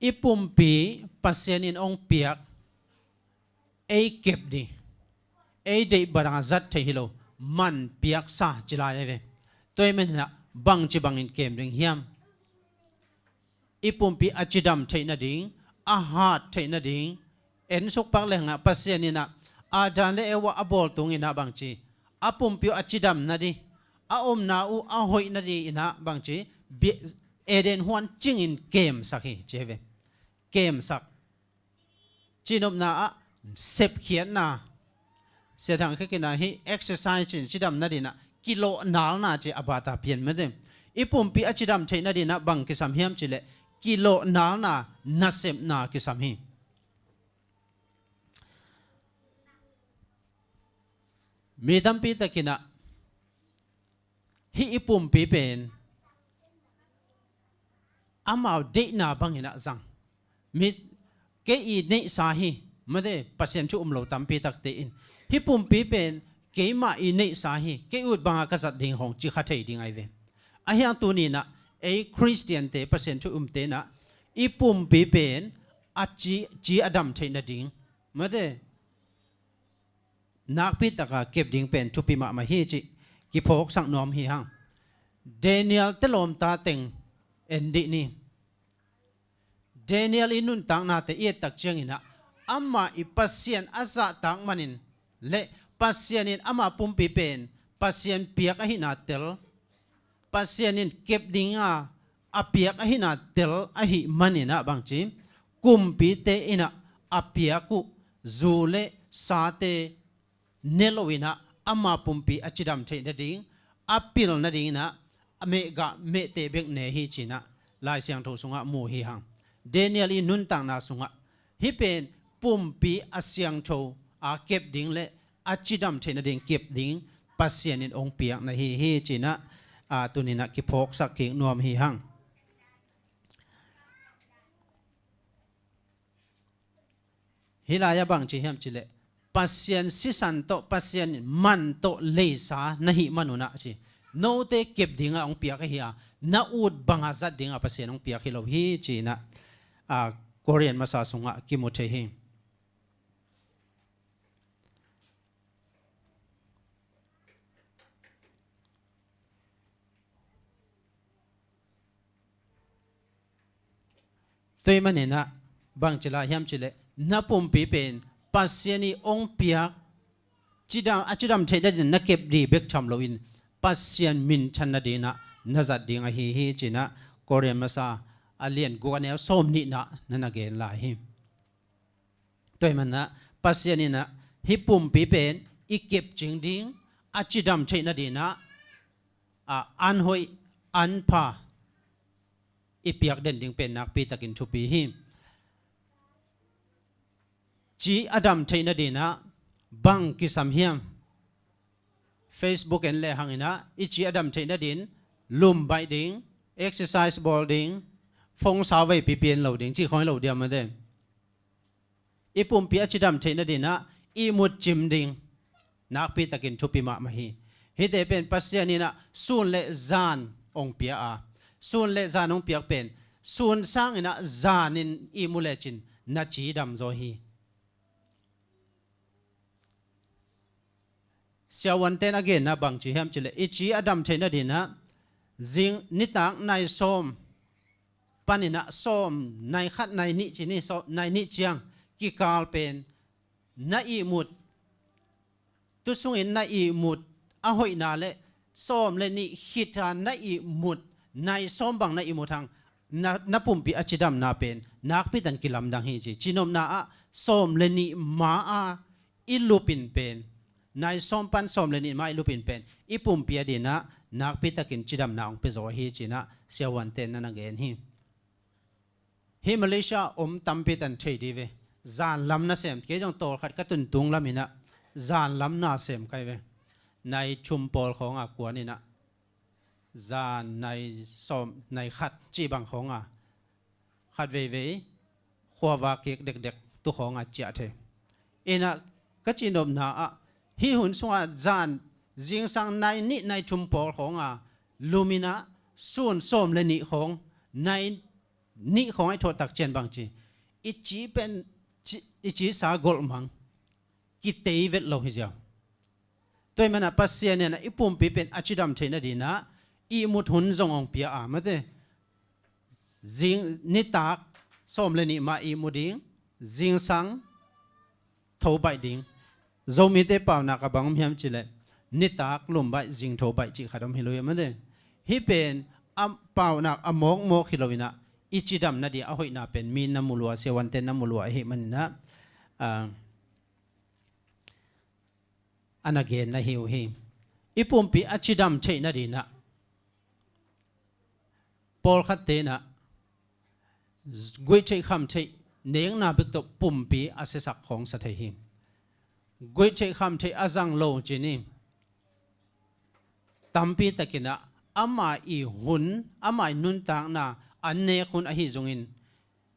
I pumpi Pasian in hong piak ei kep dih ei deih badang a zat thei hi lo man piaksa ci lai ahi ve. Tua hi maninah bangci bangin kem ding hiam? I pumpi a cidam theih nading a hat theih nading en sukpak lehangah Pasian inah Adam le Eva a bawl tunginah bangci a pumpi uh a cidam nadih a omna uh a hoih nadih inah bangci Eden huan cingin kemsak hi ci hi ve. Kemsak cinopna ah sepkhiatna siathang khekina hi exercise cin cidam nadinah kilawhnalna ci a bata pian mate. I pumpi a cidam theih nadinah bang kisam hiam cihleh kilawhnalna nasepna kisam hi. Mi tampi takinah hih i pumpi pen amau deihna banginah zang. Mi, kei i neihsa hi, mate, Pasian thu um lo tampi takte in hih pumpi pen keimah i neihsa hi, kei ut banga ka zat ding hong ci kha thei ding ahi ve. Ahi hang tuninah ei Khristiante, Pasian thu umte inah i pumpi pen a ci, ci a dam theih nading, mate, nakpi taka kep ding pen thupi mahmah hi cih kiphawksak nuam hi hang. Daniel te lawmta teng en dih ni. Daniel i nuntaknate i et tak cianginah amah i Pasian a zahtak manin le Pasian in ama pumpi pen Pasian piak ahihna tel, Pasian in kep dinga a piak ahihna tel ahih maninah bangci, kumpite inah a piak uh zu le sate ne loinah ama pumpi a cidam theih nading, a pil nadinginah a mehgah mehte bek ne hi cinah Lai Siangtho sungah mu hi hang. Daniel i nuntakna sungah hih pen pumpi a siangtho a kep ding le a cidam theih nading kep ding Pasian in hong piakna hi hi cinah, a, tuninah kiphawksak kik nuam hi hang. Hih lai-ah bangci hiam cileh Pasian sisan tawh, Pasian man tawh leisa na hih manunah ci, note kep dinga hong piak ahi a, na ut banga zat dinga Pasian hong piak hi lo hi cinah, a, Korin masa sungah kimu thei hi. Tua ahih maninah bangci lai hiam cileh na pumpi pen Pasian i hong piak, cidam, a cidam theih nadin na kep dih bek tham loin Pasian minthan nadinah na zat ding ahi hi cinah Korin masa a lian guk a neu sawm nihna na na gen lai hi. Tua ahih maninah Pasian inah hih pumpi pen i kepcing ding, a cidam theih nadinah, a, an hoih, an pha i piak den ding pen nakpi takin thupi hi. Ci a dam theih nadinah bang kisam hiam? Facebook en le hanginah i ci a dam theih nadin lum baih ding, exercise bawl ding, phone sau veipi pian lo ding, cih khawng hi lo diam mate. I pumpi a cidam theih nadinah ihmut cim ding nakpi takin thupi mahmah hi. Hihte pen Pasian inah sun le zan hong pia a, sun le zan hong piak pen sun sanginah zanin ihmu lecin na cidam zaw hi. Siavuanten a genna bangci hiam cileh i ci a dam theih nadinah zing nitak nai sawm paninah sawm, nai khat, nai nih ci ni, sawm, nai nih ciang kikal pen na ihmut, tu sungin na ihmut a hoihna le sawm le nih khita na ihmut, nai sawm bang na ihmut hang na, na pumpi a cidamna pen nakpi tan kilamdang hi ci. Cinopna ah sawm le nih ma a i lupin pen, nai sawm pan sawm le nih ma i lupin pen i pumpi a dinah nakpi takin cidamna hong pia zaw hi cinah siavuanten na na gen hi. Hih Malaysia om tampi tan thei dih ve. Zan lam nasem, kei zong tawlkhat ka tuntung laminah zan lam nasem kai ve. Nai thum pawl khawnga kuaninah zan nai sawm, nai khat cih bang khawnga khat veivei khuava kik dekdek tu khawnga ciah thei. Inah ka cinopna ah hih hun sungah zan zingsang nai nih nai thum pawl khawnga luminah sun sawm le nih khawng, nai nih khawng aih thawh tak cian bangci i ci pen, ci, i cisa golhmang kitei vet lo hi ziau. Tua ahih manah Pasian inah i pumpi pen a cidam theih nadinah ihmut hun zong hong pia a mate. Zing nitak sawm le nih mah ihmu ding, zingsang tho baih ding. Zomite paunak a bang om hiam cileh nitak lum baih, zing tho baih cih khat om hi lo hi mate. Hih pen a paunak a mawkmawk hi loinah i cidam nadih a hoihna pen mi na mu lua, siavuante na mu lua ahih maninah, a, a na genna hi uh hi. I pumpi a cidam theih nadinah pawlkhatte inah guih theih kham theih nekna bek tawh pumpi a siasak khawng sa thei hi. guih theih kham theih a zang lo cin hi. Tampi takin ah ama i hun, ama i nuntakna an nek hun ahi zongin,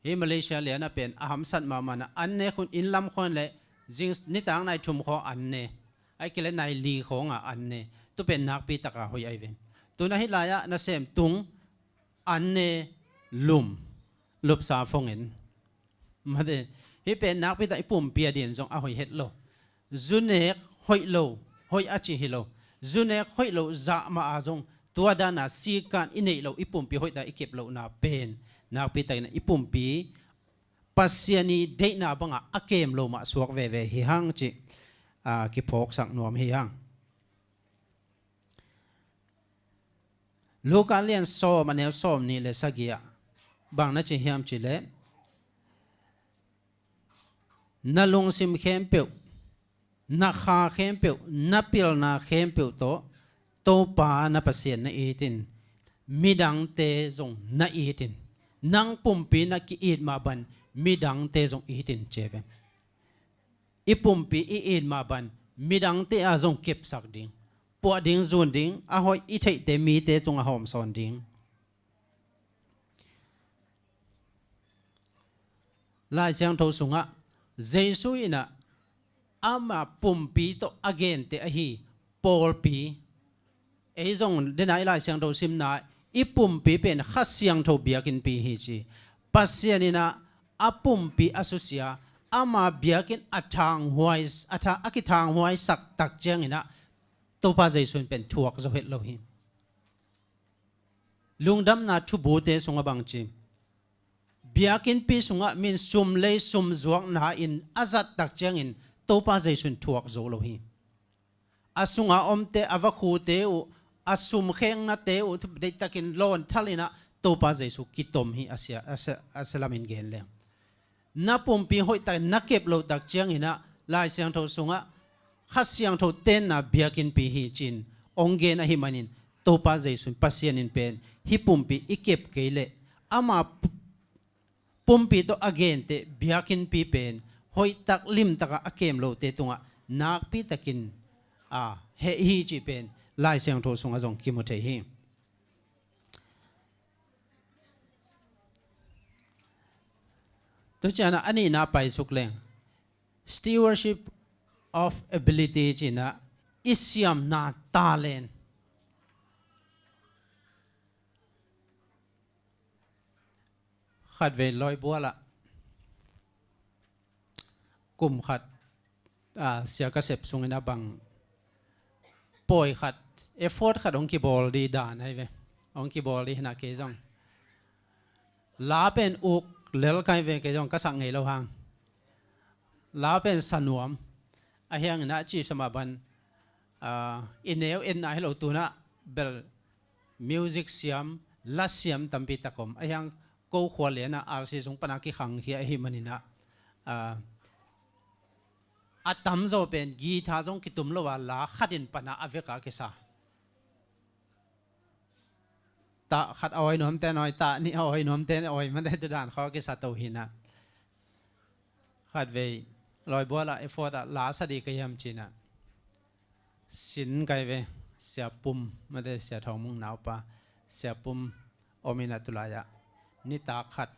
hi Malaysia lian ah pen a hamsat mahmah na, an nek hun inn lam khawng le zing nitak nai thum khawng an ne, ai kile nai li khawng ah an ne. Tu pen nakpi taka hoih ai ve. Tuna hih lai-ah nasem tung an ne lum, lupsa phongin. Mate, hih pen nakpi tak i pumpi a din zong a hoih het lo. Zu nek hoih lo, hoih a ci hi lo. Zu nek hoih lo zah mah a zong tua dana sikan i neih lo, i pumpi hoih tak i kep lohna pen nakpi takin i pumpi Pasian i deihna bangah a kem lo mah suak veve hi hang cih, a, kiphawksak nuam hi hang. Luka lian sawm a neu sawm nih le sagih ah bang na ci hiam cih leh, na lungsim khempeuh, na kha khempeuh, na pilna khempeuh tawh Topa na Pasian na it in, midangte zong na it in. Nang pumpi na ki-it mah ban midangte zong it in ci ve. I pumpi i it mah ban midangte a zong kepsak ding, puah ding, zun ding, a hoih i theihte mite tungah hawmsawn ding. Lai Siangtho sungah Jesu in ah ama pumpi tawh a gente ahi pawlpi, ei zong dena i Lai Siangtho simna i pumpi pen Kha Siangtho biakinnpi hi ci. Pasian in ah a pumpi a susia, ama biakinn a thanghuai, a tha-, a kithanghuaisak tak ciangin ah Topa Jesu in pen thuak zo het lo hi. Lungdamna thubute sungah bang ci, biakinnpi sungah min sum lei sum zuakna in a zat tak ciangin Topa Jesu in thuak zo lo hi. A sunga omte, a vakhute uh, a sum khengnate uh deihtakin lawn thal in ah Topa Jesu kitom hi a sia, a sia, a sia lamin gen leng. Na pumpi hoih tak na kep loh tak ciangin ah Lai Siangtho sungah Kha Siangtho tenna biakinnpi hi ci-in hong gen ahih manin Topa Jesu in, Pasian in pen hih pumpi i kep kei leh ama pu-, pumpi tawh a gente biakinnpi pen hoih tak limtak a a kem lote tungah nakpi takin, a, heh hi cih pen Lai Siangtho sungah zong kimu thei hi. Tu ciangin ah a nihna paisuk leng, stewardship of ability ci-in ah i siamna talent. Khatvei lawibual ah kum khat, a, sia ka sep sungin a bang pawi khat, effort khat hong kibawl dih dan ahi ve. Hong kibawl dih hi na, kei zong la pen uk lel kai ve, kei zong ka sak ngei lo hang. La pen sa nuam. Ahi hangin ah ci sa mah ban, a, i neu etna hi lo, tu-in ah bel music siam, la siam tampi tak om. Ahi hang ko khua lian ah R C sung pan a kikhangkhia ahih manin ah, a, a tamzaw pen guitar zong kitum lo a, la khat in pan a a vek a kisa. Tah khat a awi nuamte in awi, tah nih a awi nuamte in awi, mate tu dan khawng a kisa to hi na. Khatvei lawibual ah effort ah la sa dih ka hiam ci-in ah sin kai ve, Sia Pum, mate Sia Thawng Mung naupa, Sia Pum om in ah tu lai-ah nitak khat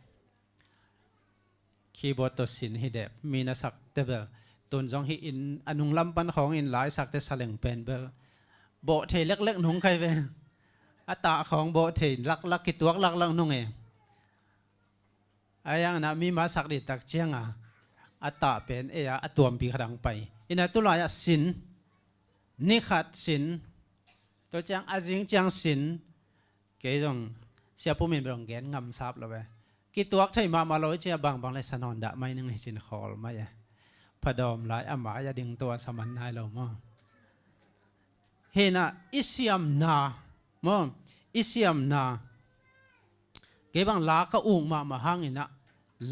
keyboard tawh sin hi dep, mi na sak tebel. Tun zong hih inn a nunglam pan khawng in la i sakte sa leng pen bel bawh thei leklek nung kai ve. A tah khawng bawh thei laklak, kituak laklak nung e. Ahi hangin ah mi ma sak dih tak ciang a, a tah pen ei a, a tuampi khat hong pai. In ah tu lai-ah sin, ni khat sin, tua ciang a zing ciang sin, kei zong Sia Pum in bel hong gen ngam sap lo e. Kituak thei mahmah lo i ci a, bangbang le sa nawn dah mai ning hi ci-in khawl mai e. Phadawm lai a mai a ding tua sa man nai lo maw. Hi na, i siamna maw, i siamna. Kei bang la ka uk mahmah hangin ah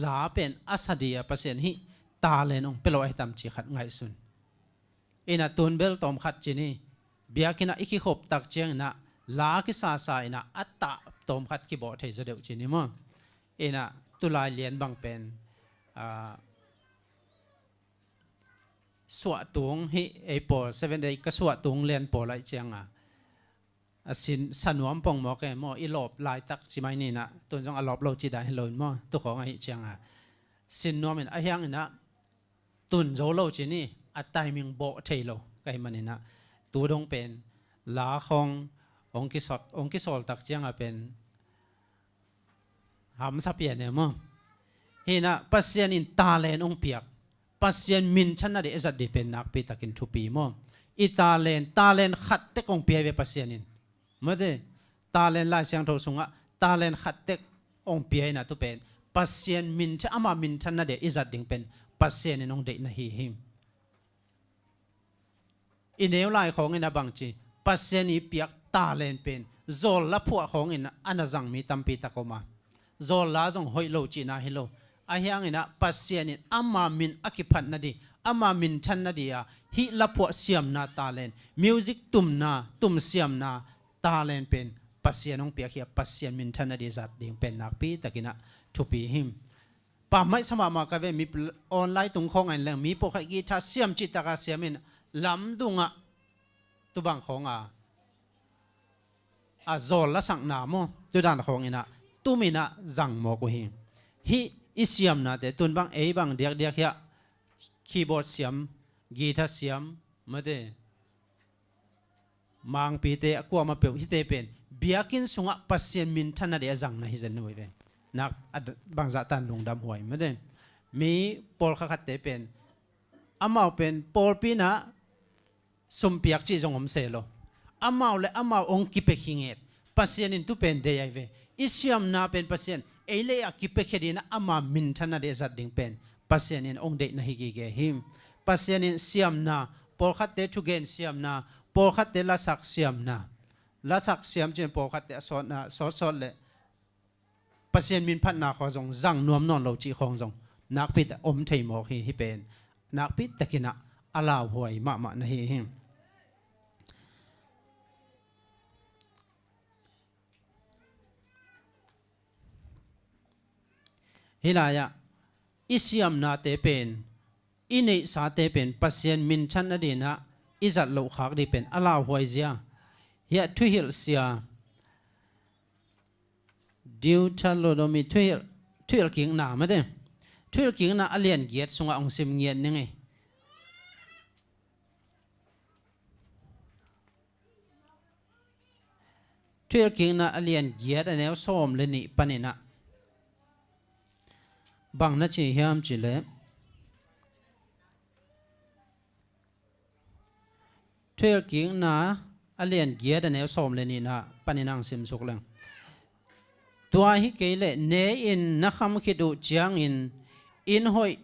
la pen a sa dih a, Pasian hih talent hong pia lo ahi tam ci khat ngaihsun. In ah tun bel tawm khat ci ni, biakinn ah i kikhop tak ciangin ah la kisasa in ah a tah tawm khat kibawh thei zaw deuh ci ni maw. In ah tu lai lian bang pen, a, suahtung hih ei pawl, Seven Day ka suahtung lian pawl aih cianga a sin sanuam pongmawk e maw, i lawp laitak ci mai ninah, tun zong a lawp lo ci dan hi lo in maw, tukhawng ahi cianga sin nuamin a hianginah tun zo lo ci ni, a timing bawh thei lo ka hi maninah, tu dong pen la khawng hong kisawl, hong kisawltak cianga pen hamsa pian e maw? Hinah Pasian in talent hong piak, Pasian minthanna ding i zat ding pen nakpi takin thupi maw? I talent, talent khat tek hong pia ve Pasian in. Mate, talent Lai Siangtho sungah talent khat tek hong pia inah tu pen Pasian minthan, ama minthanna ding i zat ding pen Pasian in hong deihna hi hi. I neu lai khawngin a bangci, Pasian i piak talent pen zawl la phuah khawngin a na zang mi tampi tak om a, zawl la zong hoih lo cihna hi lo. A hianginah Pasian in ama min a kiphatna ding, ama minthanna ding a hih la phuah siamna talent, music tumna, tum siamna talent pen Pasian hong piak hi a, Pasian minthanna ding zat ding pen nakpi takinah thupi hi. Pammaih sa mahmah ka ve, mi online tung khawng ain leng mi pawlkhat guitar siam cihtaka siamin lamdungah tubang khawnga a zawl lasakna maw, tudan khawnginah tuminah zang mawk uh hi. Hih i siamnate tun bang ei bang diakdiak hiah keyboard siam, guitar siam, mate, mangpite a kuamah peuh hihte pen biakinn sungah Pasian minthanna ding a zangna hi zen nuai ve. Nak a d-, bangzah tan lungdam huai mate. Mi pawlkhat khatte pen amau pen pawlpi inah sumpiak cih zong om se lo. Amau le amau hong kipia khinget. Pasian in tu pen deih ahi ve. I siamna pen Pasian ei le a kipiakhia ding inah ama minthanna ding a zat ding pen Pasian in hong deihna hi gige hi. Pasian in siamna, pawlkhatte thugen siamna, pawlkhatte lasak siamna, lasak siam cin pawlkhatte a sawtna, sawtsawt le Pasian minphatna khawng zong zang nuam nawn lo cih khawng zong nakpi tak om thei mawk hi. Hih pen nakpi takinah a lauhuai mahmah na hi hi. Hih lai-ah i siamnate pen, i neihsate pen Pasian minthanna ding inah i zat loh khak ding pen a lauhuai zia. Hiah thuhilh sia, Deuteronomy thuhilh, thuhilh kikna mate, thuhilh kikna a lian giat sungah hong sim ngiat ning ei. Thuhilh kikna a lian giat a neu sawm le nih paninah bang na ci hiam cih leh, thuhilh kikna a lian giat a neu sawm le nihna panin ang simsuk leng. Tua hi kei leh ne-in na kham khit uh ciangin inn hoih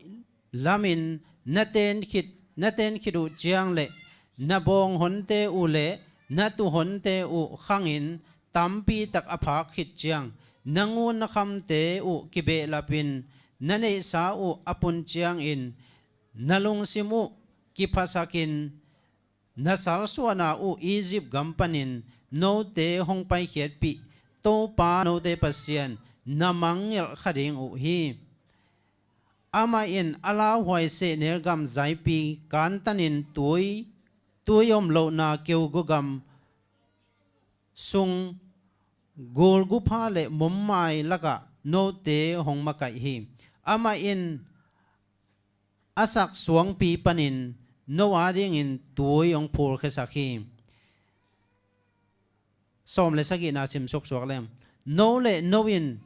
lamin na ten khit, na ten khit uh ciang le na bawng honte uh le na tuh honte uh khangin tampi tak a phak khit ciang, na ngun na khamte uh kibehlapin na neihsa uh a pun ciangin, na lungsim uh kiphasakin, na salsuahna uh Egypt gam panin note hong paikhiatpih Topa note Pasian na mangngilh kha ding uh hi. Amah in a lauhuai sehnel gam zaipi kantanin tui, tui om lohna keugu gam sung gulgupha le mommai lakah note hong makaih hi. Amah in a sak suangpi panin no adingin tui hong phulkhiasak hi. Sawm le sagihna simsuk suak leng. No le no in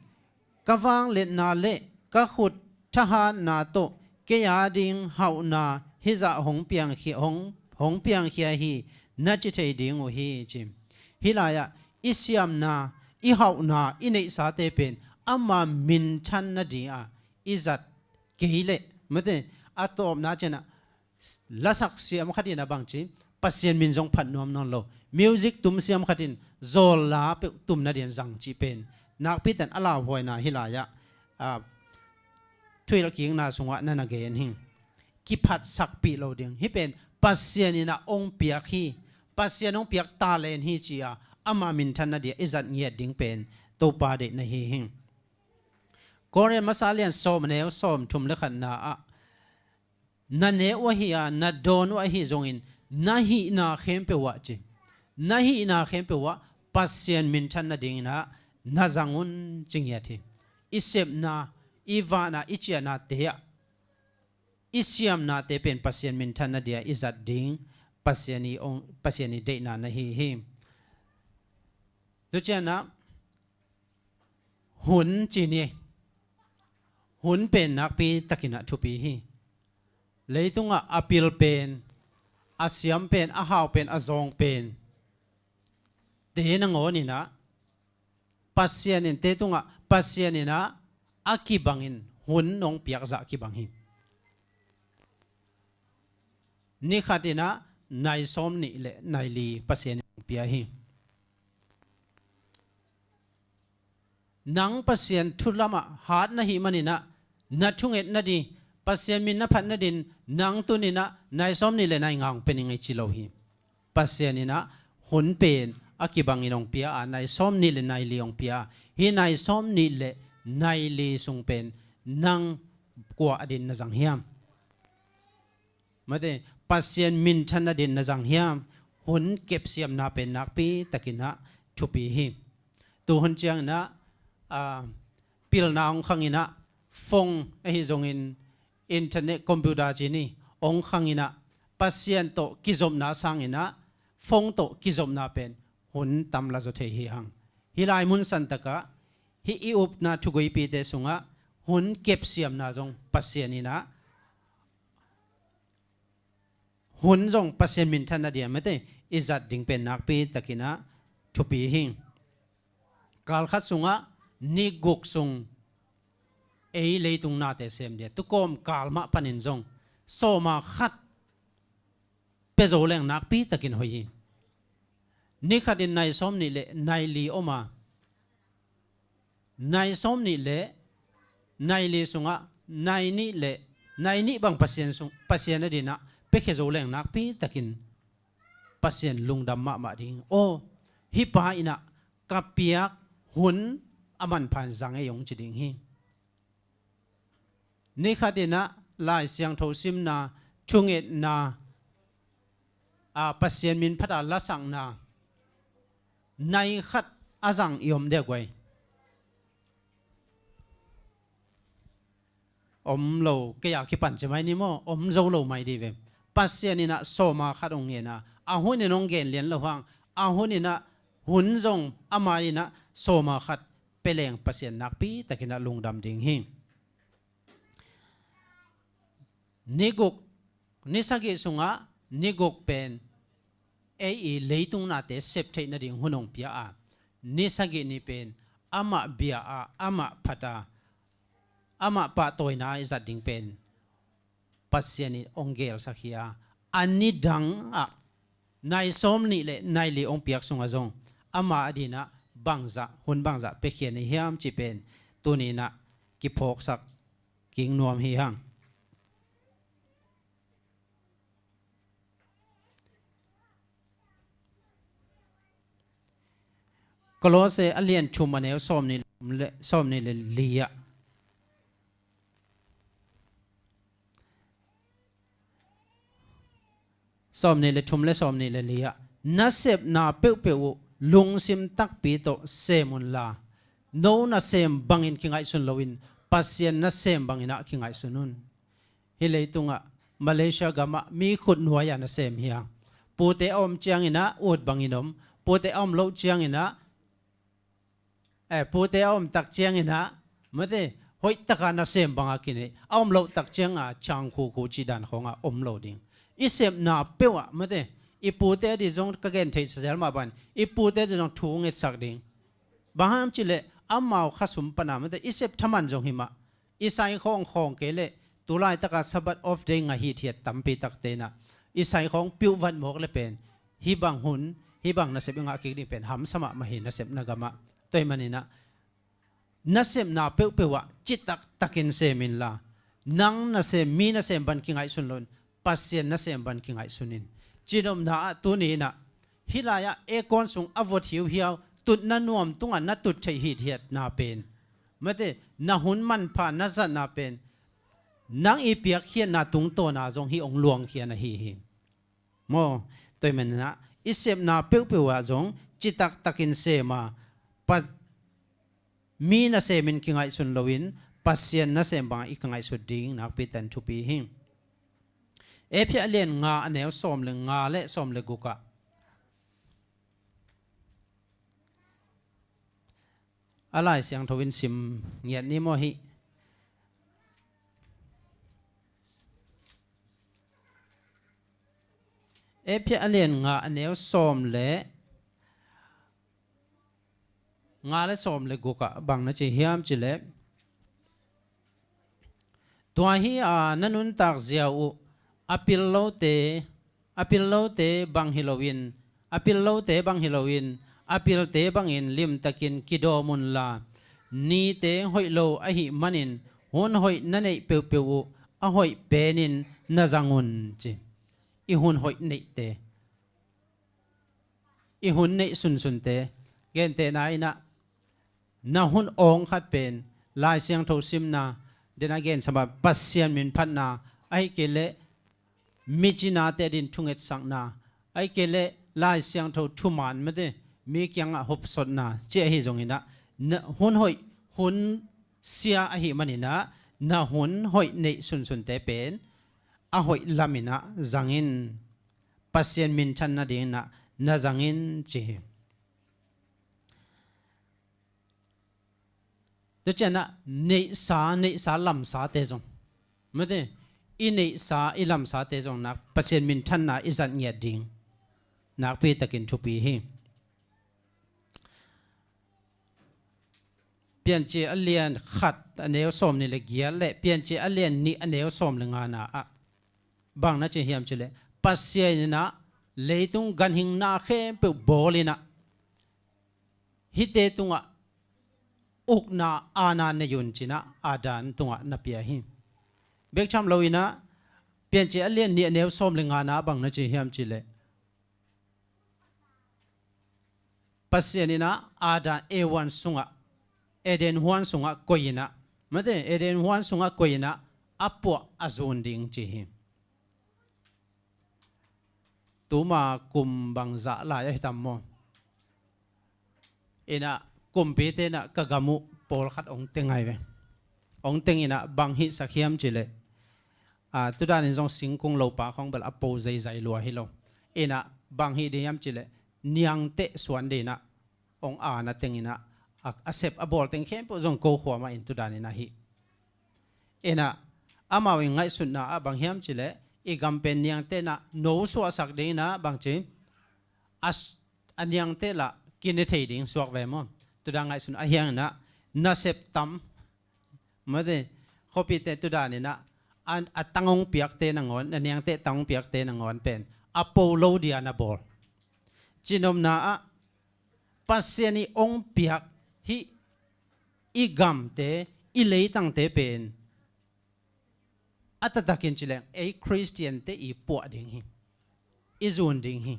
ka vangliatna le ka khut thahatna tawh kei ading hauhna hizah hong piangkhia, hong, hong piangkhia hi na ci thei ding uh hi ci. Hih lai-ah i siamna, i hauhna, i neihsate pen ama minthanna ding a i zat kei leh mate, a tawpna cianah lasak siam khat in a bangci Pasian min zong phat nuam nawn lo. Music tum siam khat in zawl la peuh tum nadin zang cih pen nakpi tan a lauhuaina hih lai-ah, a, thuhilh kikna sungah na na gen hi. Kiphatsakpih lo ding. Hih pen Pasian in a hong piak hi. Pasian hong piak talent hi ci-a ama minthanna dia i zat ngiat ding pen Topa deihna hi hi. Korin masa lian sawm a neu sawm thum le khatna ah na ne uh ahi a, na dawn uh ahi zongin, na hihna khempeuh ah ci. Na hihna khempeuh ah Pasian minthan nadingin ah na zang un ci ngiat hi. I sepna, i vahna, i ciahnate ah i siamnate pen Pasian minthan nadia i zat ding Pasian i ong, Pasian i deihna na hi hi. Tucianah hun ci ni. Hun pen nakpi takin ah thupi hi. Leitungah a pil pen, a siam pen, a hau pen, a zawng pen te nangawn in ah Pasian in te tungah, Pasian in ah a kibangin hun nong piakzah kibang hi. Ni khat in ah nai sawm nih le nai li Pasian in pia hi. Nang Pasian thu lamah hat na hih manin ah na thunget nading, Pasian min na phat nadin nang tuni in ah nai sawm nih le nai nga hong pia ning ei ci lo hi. Pasian in ah hun pen a kibangin hong pia a, nai sawm nih le nai li hong pia a, hih nai sawm nih le nai li sung pen nang kua adin na zang hiam? Mate, Pasian minthan nadin na zang hiam? Hun kepsiamna pen nakpi takin ah thupi hi. Tu hun ciangin ah, ah, pilna hong khangin ah, phone ahi zongin, internet, computer ci ni, hong khangin ah, Pasian tawh kizopna sangin ah phone tawh kizopna pen hun tam la zaw thei hi hang. Hih lai mun santak ah hih i upna thuguipite sungah hun kepsiamna zong Pasian in ah, hun zong Pasian minthan nadia mate i zat ding pen nakpi takin ah thupi hi. Kal khat sungah ni guk sung ei leitung nate sem dia, tu kawmkal mah panin zong sawma khat pia zo leng nakpi takin hoih hi. Ni khatin nai sawm nih le nai li om a, nai sawm nih le nai li sungah nai nih le nai nih bang Pasian sung, Pasian adin ah piakhia zo leng nakpi takin Pasian lungdam mahmah ding. Aw, hih pa in ah ka piak hun a manpha in zang ei hong ci ding hi. Ni khatin ah Lai Siangtho simna, thungetna, a, Pasian min phat a lasakna nai khat a zang i om dia guai? Om lo, kei a kipan ci mai ni maw, om zo lo mai di ve. Pasian in ah sawma khat hong ngen a, a hunin hong gen lian lo hang, a hunin ah hun zong ama in ah sawma khat pia leng Pasian nakpi takin ah lungdam ding hi. Ni guk, ni sagih sungah ni guk pen ei i leitung nate sep theih nading hun hong pia a, ni sagih ni pen amah bia a, amah phat a, amah pahtawina i zat ding pen Pasian in hong gelsak hi a, a nidang ah nai sawm nih le nai li hong piak sungah zong ama adin ah bangzah, hun bangzah piakhia ni hiam cih pen tuni in ah kiphawksak kik nuam hi hang. Kolose a lian thum a neu sawm nih le, sawm nih le li ah, sawm nih le thum le sawm nih le li ah, nasepna peuhpeuh uh lungsim takpi tawh sem unla, no nasem bangin kingaihsun loin Pasian nasem bangin ah kingaihsun un. Hih leitungah Malaysia gamah mi khut nuai-ah nasem hi a, pute a om ciangin ah ut bangin om, pute a om loh ciangin ah, eh, pute a om tak ciangin ah, mate, hoih taka nasem banga kinei, a om loh tak cianga changkhuku cih dan khawngah om lo ding. I sepna peuhah, mate, i pute adih zong ka gen theih sazel mah ban, i pute adih zong thu ngetsak ding. Bang hang hiam cih leh amau khasum pana, mate, i sep thaman zong hi mah, i saikhawng khawng kei leh, tu laitaka Sabbath off day ngah hithiat tampi takte in ah i saikhawng piuh vat mawk le pen, hih bang hun, hih bang nasep i ngah kik ding pen hamsa mahmah hi, nasepna gamah. Tua ahih manin ah nasepna peuhpeuh ah citak takin sem inla, nang nasem, mi nasem ban kingaihsun loin, Pasian nasem ban kingaihsun in. Cihnopna ah tuni in ah, hih lai-ah aircon sung a vot hiuhiau, tutna nuam tungah na tut theih hithiatna pen, mate, na hun manpha na zatna pen, nang i piakkhiatna tungtawna zong hih hong luangkhia na hi hi. Maw, tua ahih manin ah i sepna peuhpeuh ah zong citak takin sem a, pa-, mi nasemin kingaihsun loin Pasian nasem bangah i kingaihsut ding nakpi takin thupi hi. Efesa a lian nga a neu sawm le nga le sawm le guk ah a Lai Siangtho in sim ngiat ni maw hih. Efesa a lian nga a neu sawm le nga le sawm le guk ah bang na ci hiam cih leh, tua hi a, na nuntak ziau uh a pil lote, a pil lote bang hi loin, a pil lote bang hi loin, a pilte bangin limtakin kidawm unla, nite hoih lo ahih manin hun hoih na neih peuhpeuh uh a hoih penin na zang un ci. I hun hoih neihte, i hun neih sunsunte, gentehna in ah na hun awng khat pen Lai Siangtho simna, den a gen sama Pasian min phatna, ahih kei leh micinate adin thungetsakna, ahih kei leh Lai Siangtho thuman mate mi kiangah hopsotna ci ahi zongin ah, na hun hoih, hun sia ahih manin ah na hun hoih neih sunsunte pen a hoih lamin ah zang in, Pasian minthan nadingin ah na zang in ci hi. Tua ciangin ah neihsa, neihsa lamsate zong, mate, i neihsa i lamsate zong nak Pasian minthanna i zat ngiat ding nakpi takin thupi hi. Piancil a lian khat a neu sawm nih le giat le Piancil a lian nih a neu sawm le ngana ah bang na ci hiam cih leh, Pasian in ah leitung ganhing na khempeuh bawl in ah hihte tungah ukna aana nei un ci-in ah Adam tungah na pia hi. Bek tham loin ah Piancil a lian nih a neu sawm le ngana ah bang na ci hiam cih leh, Pasian in ah Adam Eva sungah, Eden huan sungah koih in ah, mate, Eden huan sungah koih in ah a puah a zun ding ci hi. Tuma kum bangzah lai ahi tam maw? In ah kumpite in ah ka gam uh pawlkhat hong teng ahi ve. Hong teng in ah bang hihsak hiam cih leh, a, tudanin zong singkung lopa khawng bel a po zeizai lua hi lo. In ah bang hih ding hiam cih leh, niangteh suan ding in ah hong aana teng in ah, a, a sep a bawl teng khempeuh zong ko khua mah in tudanin ahi. In ah amau i ngaihsutna ah bang hiam cih leh, i gam pen niangteh in ah no suahsak ding in ah bang ci, a s-, a niangteh lah kine thei ding suak ve maw? Tudan ngaihsun ahi hangin ah nasep tam, mate, khuapite tudan in ah a, a tang hong piakte nangawn, a niangteh tang hong piakte nangawn pen a po lo dia na bawl. Cinopna ah Pasian i hong piak hih i gamte, i leitangte pen a taktakin ci leng ei Khristiante i puah ding hi, i zun ding hi.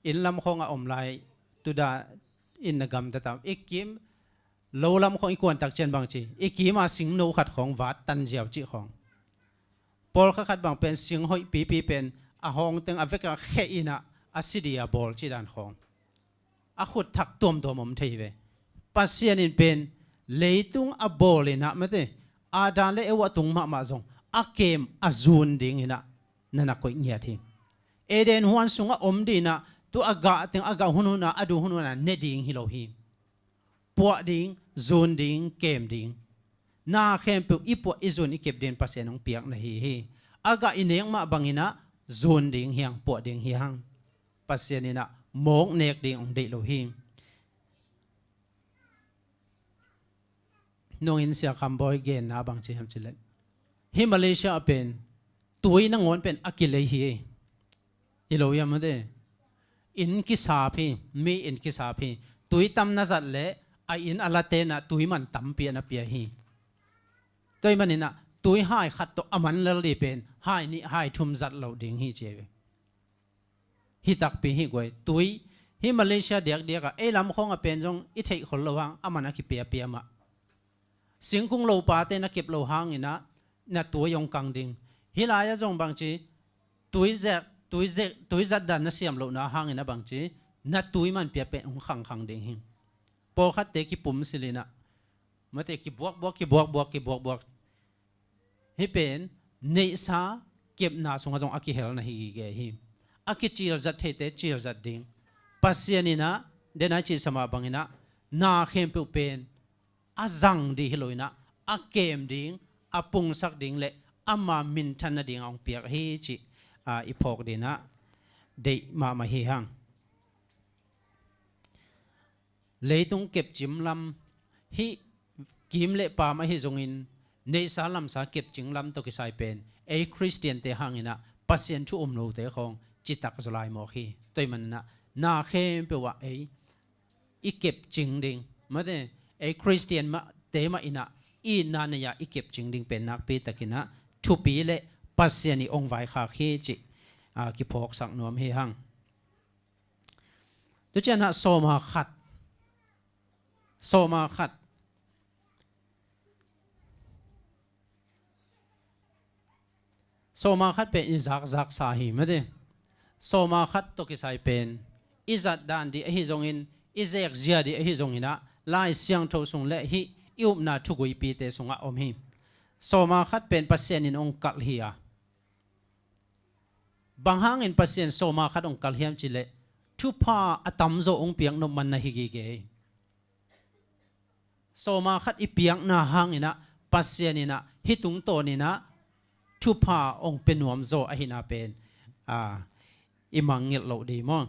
Inn lam khawng a om lai, tuda in na gamta tam. I kim lo lam khawng i kuantak ciang bang ci, i kim a singno khat khawng vat tan ziau cih khawng. Pawlkhat khat bang pen sing hoih pipi pen a hawng teng a vek a kheh in ah a si dia bawl cih dan khawng. A khut thak tuamtuam om thei hi ve. Pasian in pen leitung a bawl in ah, mate, Adam le Eva tung mahmah zong a kem a zun ding in ah na na koih ngiat hi. Eden huan sungah om ding in ah, tu a gah teng a gah hunhun ah, a duh hunhun ah ne ding hi lo hi. Puah ding, zun ding, kem ding. Na khempeuh i puah i zun i kep ding Pasian hong piak na hi hi. A gah i nek mah bangin ah zun ding hi hang, puah ding hi hang. Pasian in ah mawk nek ding hong deih lo hi. Nungin Sia Kham Bawi genna bang ci hiam cih leh, hih Malaysia a pen tui nangawn pen a kilei hi. Hi lo hiam, mate? Inn kisap hi, mi inn kisap hi. Tui tam na zat leh a inn a late in ah tui man tampi a na pia hi. Tua ahih manin ah tui hai khat tawh a man lel ding pen hai nih hai thum zat loh ding hi ci hi ve. Hi takpi hi guai. Tui, hih Malaysia diakdiak ah ei lam khawng a pen zong i theih khol lo hang, a man a kipiapia mah. Singkung lopate na kep loh hangin ah na tui hong kang ding. Hih lai-ah zong bangci, tui zek, tui zek, tui zat dan na siam lohna hangin ah bangci, na tui man piak pen hong khangkhang ding hi. Pawlkhatte kipum silh in ah, mate, kibuakbuak, kibuakbuak, kibuakbuak. Hih pen neihsa kepna sungah zong a kihelna hi gige hi. A kicilzat theite cilzat ding. Pasian in ah, den a i cihsa mah bangin ah, na khempeuh pen a zang ding hi lo in ah, a kem ding, a pungsak ding le ama minthan nading a hong piak hi cih, a, i phawk ding in ah deih mahmah hi hang. Leitung kepcing lam, hih kim le paam ahi zongin, neihsa lamsa kepcing lam tawh kisai pen ei Khristiante hangin ah Pasian thu um lote khawng citak zaw lai mawk hi. Tua ahih manin ah na khempeuh ah ei i kepcing ding, mate, ei Khristian mah te mah in ah i itna nei-ah i kepcing ding pen nakpi takin ah thupi le Pasian i hong vaikhak hi cih, a, kiphawksak nuam hi hang. Tua ciangin ah sawma khat. Sawma khat. Sawma khat pen i zakzaksa hi, mate. Sawma khat tawh kisai pen i zat dan ding ahi zongin, i zekzia ding ahi zongin ah, Lai Siangtho sung le hih i upna thuguipite sungah om hi. Sawma khat pen Pasian in hong kalh hi a. Bang hangin Pasian sawma khat hong kalh hiam cih leh, thupha a tamzaw hong piak nop man na hi gige hi. Sawma khat i piakna hangin ah Pasian in ah hih tungtawn in ah thupha hong pia nuamzaw ahihna pen, a, i mangngilh loh ding maw?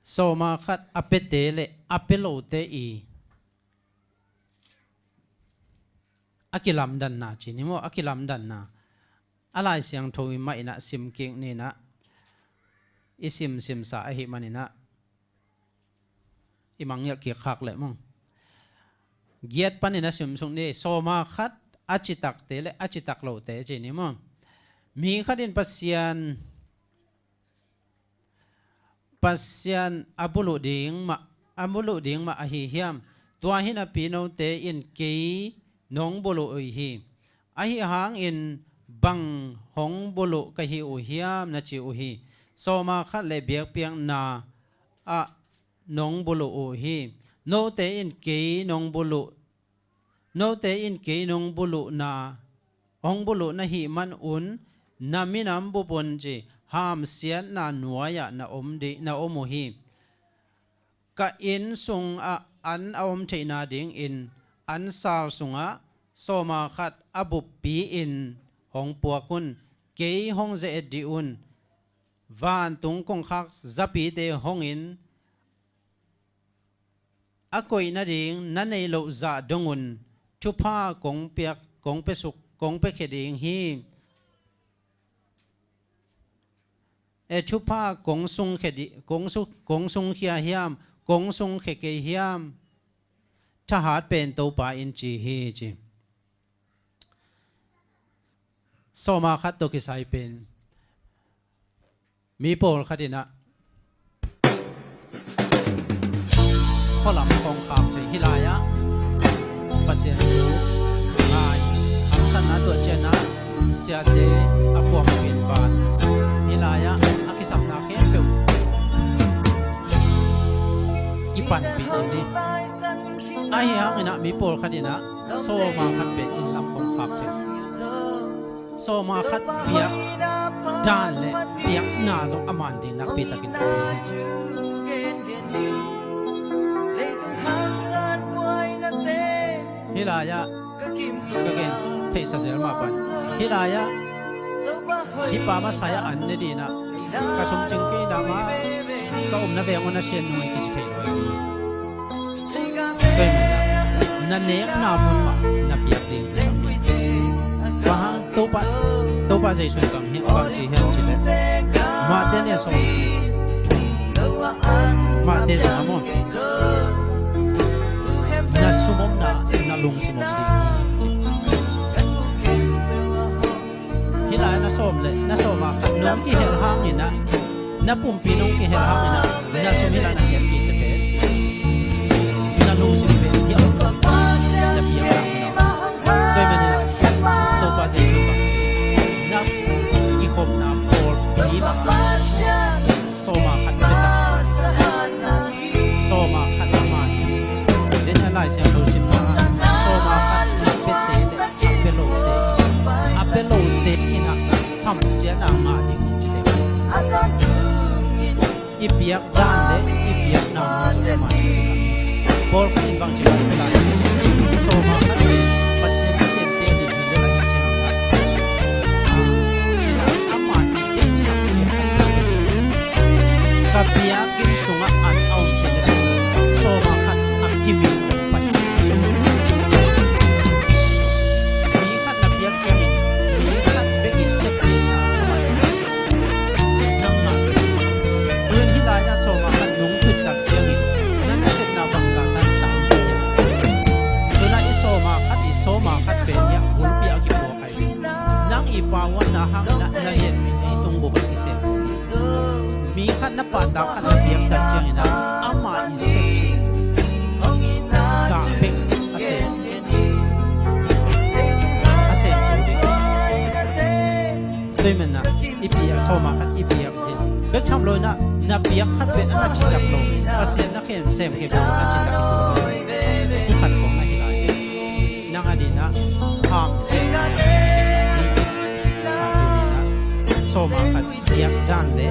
Sawma khat a piate le a pia lote i a kilamdanna ci ni maw, a kilamdanna. A Lai Siangtho i mah in ah simkik ni in ah, i simsimsa ahih manin ah i mangngilh kik khak leh maw. Giat panin a simsuk ni, sawma khat a citakte le a citak lote ci ni maw. Mi khat in Pasian Pasian a buluh ding mah, a buluh ding mah ahi hiam? Tua hi napi note in kei nong buluh uh hi. Ahi hangin bang hong buluh ka hi uh hiam na ci uh hi. Sawma khat le biakpiakna ah nong buluh uh hi. Note in kei nong buluh Note in kei nong buluhna, hong buluh na hih manun, na minam bup un ci, hamsiatna nuai-ah na om dih, na om uh hi. Ka inn sungah an a om theihna dingin ansal sungah sawma khat a buppi-in hong puak un. Kei hong ze-et dih un. Vantung kongkhak zapite hongin a koih nading na neih loh zah dongun thupha kong piak, kong pia suk, kong piakhia ding hi. E, thupha kong sungkhia di, kong su, kong sungkhia hiam, kong sungkhia kei hiam? Thahat pen Topa in ci hi ci. Sawma khat tawh kisai pen mi pawlkhat in ah khualam khawng khak thei, hih lai-ah Pasian thu ngai, haksatna tuah ciangin ah siate a kuang pen van, hih lai-ah a kisapna khempeuh kipanpih ding hi. Ahi hangin ah mi pawlkhat in ah sawma khat pen inn lam khawng khak thei. Sawma khat piak dan le piakna zong a man ding nakpi takin hih lai-ah ka gen theihsa zel mah pan. Hih lai-ah hih pa masa-ah an ne ding ah ka sumcing kei dah mah, ka omna veng un a sian nung i kici thei lo. Tua ahih manin ah na nekna mun mah na piak ding kisam. Bang hang Topa, Topa Jesuh in bang hi, bang ci hiam cih leh, Matthai a neu sawm, Matthai sawm a maw, na sum omna na lungsim om ding. Hih lai na sawm le na sawma khat nong kihel hangin ah Na pumpi nong kihel hang in ah, na sum hi la na piak kik tete, na lungsim pen hi a om lo, na piak hang in ah. Tua ahih manin ah, Topa Jesuh bang ci, na kikhopna pawlpi bang ah sawma khat pia ta, sawma khat a man. Tua ahih manin Lai Siangtho simna ah sawma khat a piate le a pia lote, a pia lote in ah samsiatna ngah ding ci te. I piak dan le i piakna mun zong a man ding hi. Pawlkhat in bang ci bang pia lai, sawma khat pen Pasian a siamte a ding hi le lai ci hi. Ci-in ah a man ding samsiat a ding hi. Ka biakinn sungah an a om ci le, sawma khat a kimin pai. Mi khat na piak ciangin mi khat bek i sep ding a man. Nangmah. Tun hih lai-ah sawma khat nong tut tak ciangin na nasepna bangzah tan tam sa hiam? Tun ah i sawma khat, i sawma khat pen i a bulpi a kipuak ahi. Nang i pauanna hang na, na lianpi leitung bup ah kisem. Mi khat na pahtak khat na piak tak ciangin ah ama i sep cih zah bek a sem, a sem zo ding. Tua ahih manin ah i piak, sawma khat i piak zia bek tham lo in ah, na piak khat pen a na citak lo, Pasian na khem sem khem lo a citak lo. Tu khat khawng ahi lai. Nang a ding ah hamsiat sawma khat piak dan le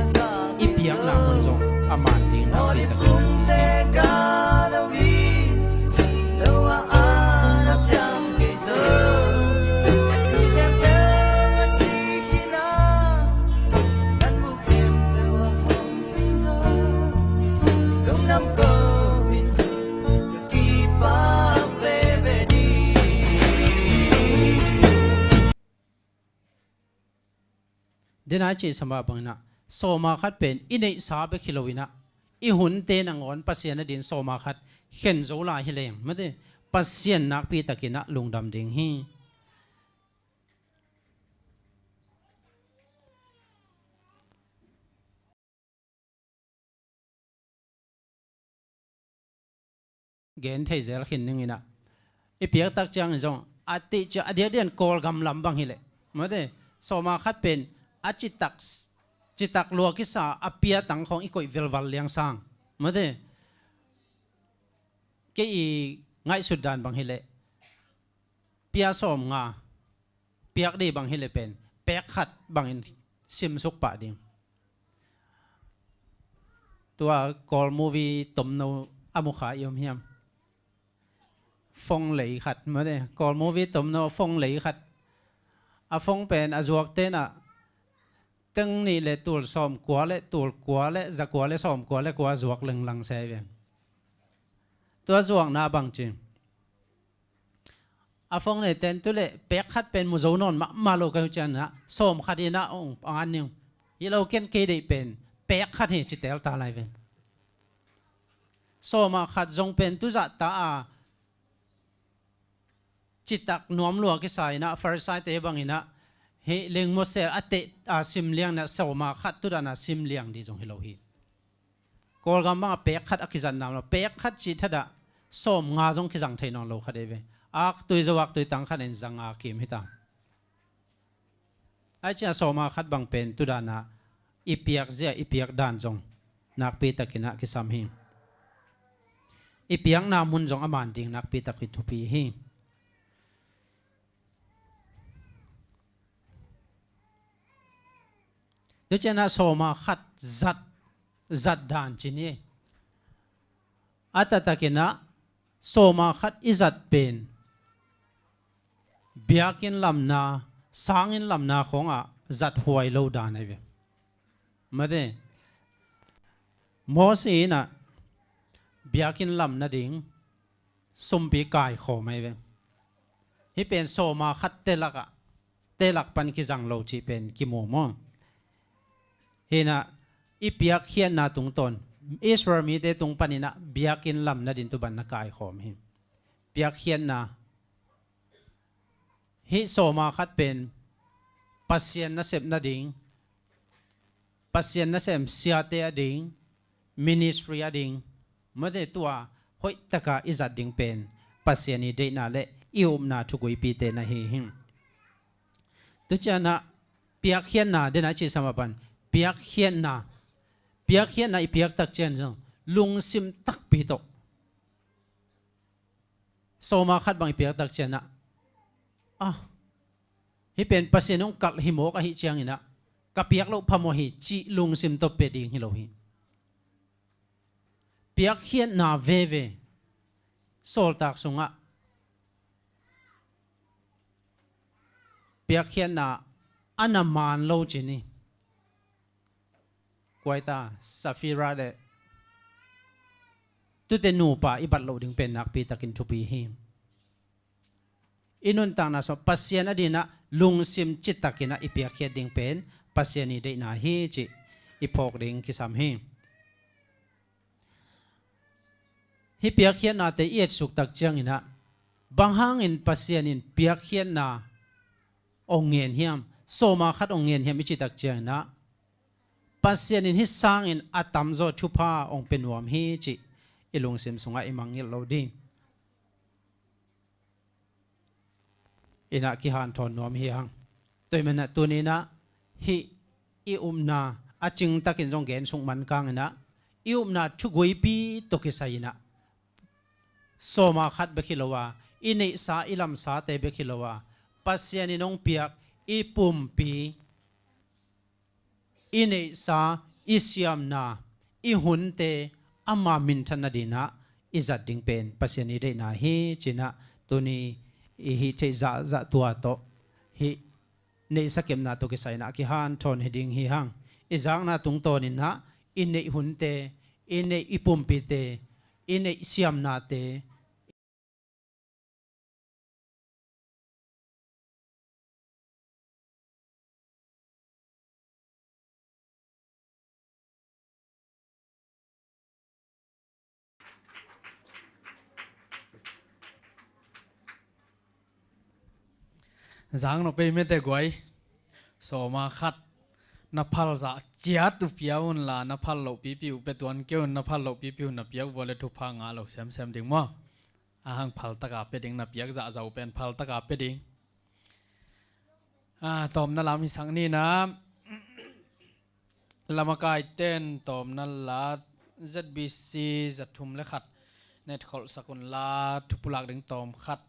i piakna mun zong a man ding nakpi takin thupi hi. Denai cih sama bangin ah, sawma khat pen i neihsa bek hi lo in ah, i hunte nangawn Pasian a ding sawma khat khen zo lai hi leng, mate, Pasian nakpi takin ah lungdam ding hi. Gen thei zel khin ning in ah, i piak tak ciangin zong a tih ciang a diakdiakin Kawlgam lam bang hi leh, mate, sawma khat pen a citak, citak lua kisa a pia tang khawng i koih velval liang sang, mate. Kei i ngaihsut dan bang hi leh pia sawmnga, piak ding bang hi leh pen pek khat bangin simsuk pah ding. Tua Kawl movie tomno a mukha i om hiam? Phone lei khat, mate, Kawl movie tomno phone lei khat. A phone pen a zuakte in ah teng nih le tul sawmkua le tul kua le zakua le sawmkua le kua zuak lenglang se ve. Tua zuakna bang ci, a phone neite in tu leh pek khat pen mu zo nawn mahmah lo ka hi uh ciangin ah, sawm khat in ah ong pangan ning. Hi lo, ken kei deih pen pek khat hi ci tel ta lai ve. Sawma khat zong pen tu zah ta a citak nuam lua kisa in ah, Pharisee-te bangin ah, hih lengmuat sel a teh a sim liang in ah, sawma khat tu dan a sim liang ding zong hi lo hi. Kawlgam bangah pek khat a kizat nam lo, pek khat cih thadah sawmnga zong kizang thei nawn lo khat ei ve. Aktui zo, aktui tang khat in zanga kim hi ta. Ai ciah sawma khat bang pen tu dan a i piak zia, i piak dan zong nakpi takin ah kisam hi. I piakna mun zong a man ding nakpi takin thupi hi. Tu ciangin ah sawma khat zat, zat dan ci ni. A taktakin ah sawma khat i zat pen biakinn lamna, sanginn lamna khawngah zat huai lo dan ahi ve. Mate, Moses in ah biakinn lam nading sumpi kaikhawm ahi ve. Hih pen sawma khat te lakah, te lak pan kizang lo cih pen kimu maw? Hi in ah i piakkhiatna tungtawn Israel mite tung panin ah biakinn lam nading tu ban na kaikhawm hi. Piakkhiatna, hih sawma khat pen Pasian nasep nading, Pasian nasem siate a ding, ministry a ding, mate tua hoih taka i zat ding pen Pasian i deihna le i upna thuguipite na hi hi. Tu cianah piakkhiatna dena i cihsam a pan piakkhiatna, piakkhiatna i piak tak cian zong lungsim takpi tawh. Sawma khat bang i piak tak cianah, ah, hih pen Pasian hong kalh hi mawk ahih cianginah ka piak loh phamawh hi cih lungsim tawh pia ding hi lo hi. Piakkhiatna veve sawltak sungah piakkhiatna a na maan lo cin hi. Kuaita Safira le tute nupa i bat loh ding pen nakpi takin thupi hi. I nuntakna sung Pasian a dinah lungsim citakinah i piakkhiat ding pen Pasian i deihna hi cih i phawk ding kisam hi. Hih piakkhiatnate i etsuk tak cianginah bang hangin Pasian in piakkhiatna hong ngen hiam, sawma khat hong ngen hiam i cih tak cianginah Pasian in hih sangin a tamzaw thupha hong pia nuam hi cih i lungsim sungah i mangngilh lo ding. Inah kihanthawn nuam hi hang. Tua hi manah tuninah hih i upna a cingtakin zong gensuk man kanginah i upna thuguipi tawh kisai inah sawma khat bek hi lo a, i neihsa i lamsate bek hi lo a, Pasian in hong piak i pumpi, i neihsa, i siamna, i hunte ama minthan nadinah i zat ding pen Pasian i deihna hi cinah tuni i hih theih zahzah tua tawh hih neihsa kepna tawh kisai inah kihanthawn hi ding hi hang. I zakna tungtawninah i neih hunte, i neih i pumpite, i neih siamnate, Zang nop ei mete guai. Sawma khat na phal zah ciat uh pia unla na phal loh pipi uh pia tuan kei un. Na phal loh pipi uh na piak vua le thupha ngah lo semsem ding maw? A hang phal taka pia ding, na piak zahzah uh pen phal taka pia ding. Ah, tawmna lam hisak nina. Lamakai ten tawmna la Z B C za thum le khat netkholhsak unla thupulak ding tawm khat.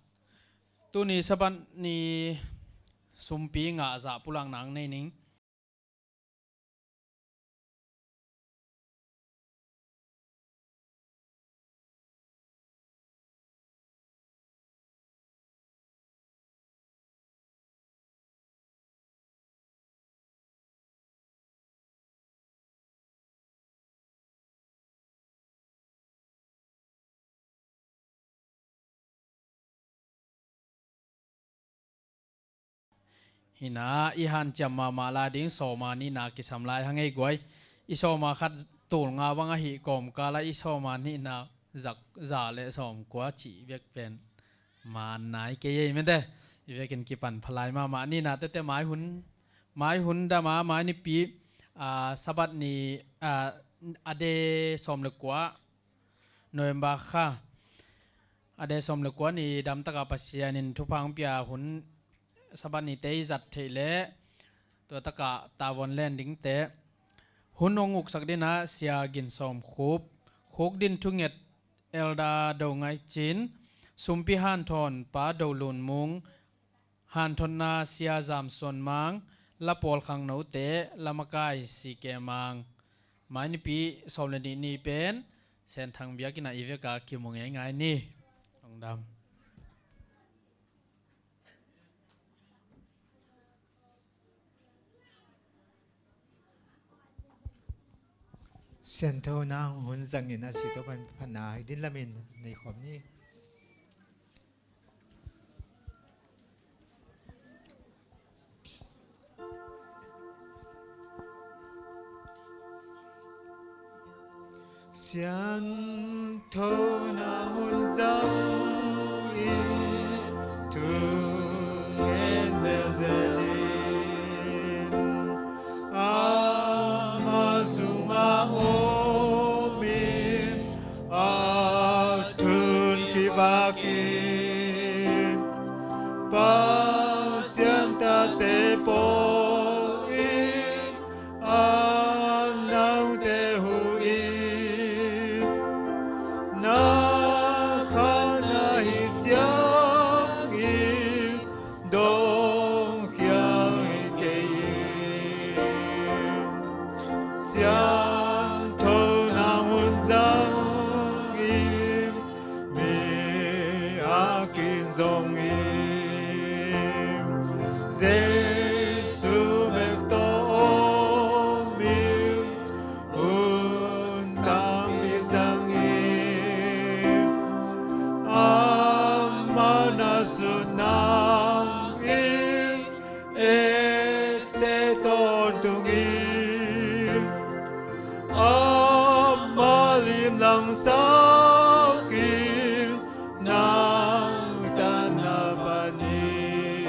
Tuni Sabbath ni sumpi ngah zah pulak nang nei ning. Hina i hanciam mahmah lai ding sawma nihna kisam lai hang ei guai. I sawma khat tul nga bang ahi kawmkala i sawma nihna zak za le sawmkua cih vek pen man nai kei ei mete. I vekin kipan phalai mahmah nihna tete mai hun, mai hun dama mai nipi, ah, Sabbath ni, ah, a de sawm le kua November kha a de sawm le kua ni damtaka Pasian in thupha hong pia hun Sabbath nite i zat theih leh tua taka tavuan len dingte. Hun hong uksak dinah Sia Gin Sawm Khup, khuk din thunget Elder Do Ngai Cin, sumpi hanthawn Pa Do Lun Mung, hanthawnna Sia Zam Suan Mang, la pawl khangnote Lamakai C K Mang. Mai nipi sawm le nih ni pen Senthang biakinn ah i veka kimu ngeingai ni. Lungdam. Siangtho nang hun zangin a si to pan phatna hi din lamin nei khawm ni. Siangtho na hun zangin thungen zelzel in, ama Pakin Pasian tate pawl in a nangte hu in, na khan ahi ciangin dong khial hi kei in. Siangtho nang hun zangin mi a kin zongin, Jesu bek tawh om in, hun tampi zangin, amah na sut nangin, eite tawntungin, amah lim langsakin, nang tan na panin,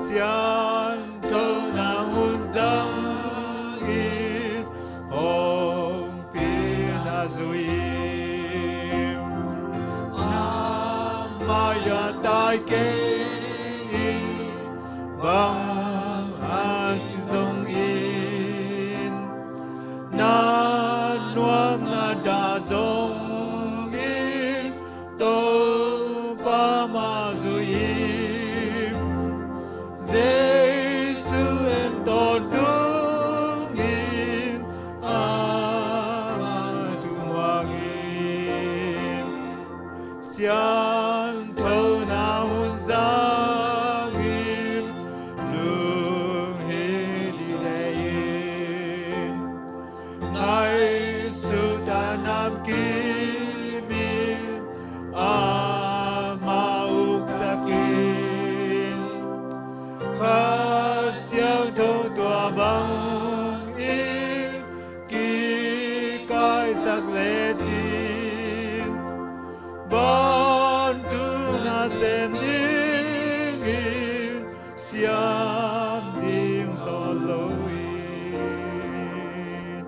siangtho nang hun zangin, hong pia na zui in. Amah a tai kei in, bang a ci zongin, na nuam na dah zongin, Topa mah zui in. Jesu en tawntungin, amah thu muangin, siangtho na hun zangin, lunghidih nei in. Ngaihsut a namkim in, amah uksak in. Kha Siangtho tua bangin kikaisak lecin, vantung nasem dingin siam ding sawt lo in.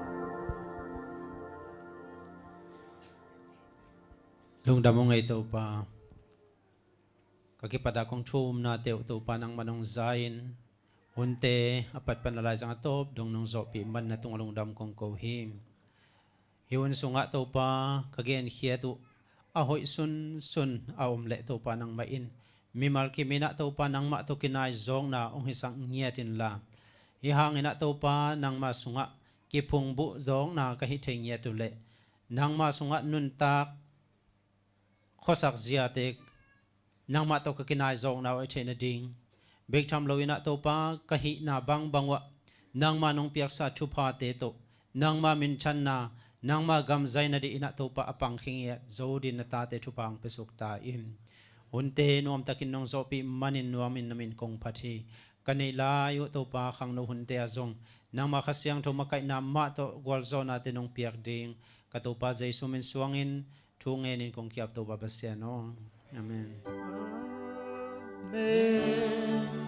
Lungdam ung ei Topa. Ka kipat a kong thumnate uh Topa nangmah nong za in, hunte a pat pan a laizang a tawp dong nong zawhpih man na tungah lungdam kong ko hi. Hih hun sungah Topa ka genkhiat uh a hoih sunsun a om leh Topa nangmah in mimal kim in ah Topa nangmah tawh kinai zawkna hong hisak ngiat inla, hih hangin ah Topa nangmah sungah kiphungbuh zawkna ka hih thei ngiat uh leh, nangmah sungah nuntak khuasak ziate nangmah tawh ka kinai zawkna uh a theih nading, bek tham loin ah Topa ka hihna bangbang uh ah nangmah nong piaksa thuphate tawh nangmah minthanna, nangmah gam zai nadingin ah Topa a pangkhia ngiat zo dingin na tate thupha hong piasuk ta in. Hunte nuamtakin nong zawhpih manin nuamin na min kong phat hi. Ka neih lai uh Topa khangno hunte ah zong nangmah Kha Siangtho makaihna mah tawh gualzawhnate nong piak ding ka Topa Jesu min suangin thu ngenin kong ki-ap Topa Pasian aw. Amen. Amen.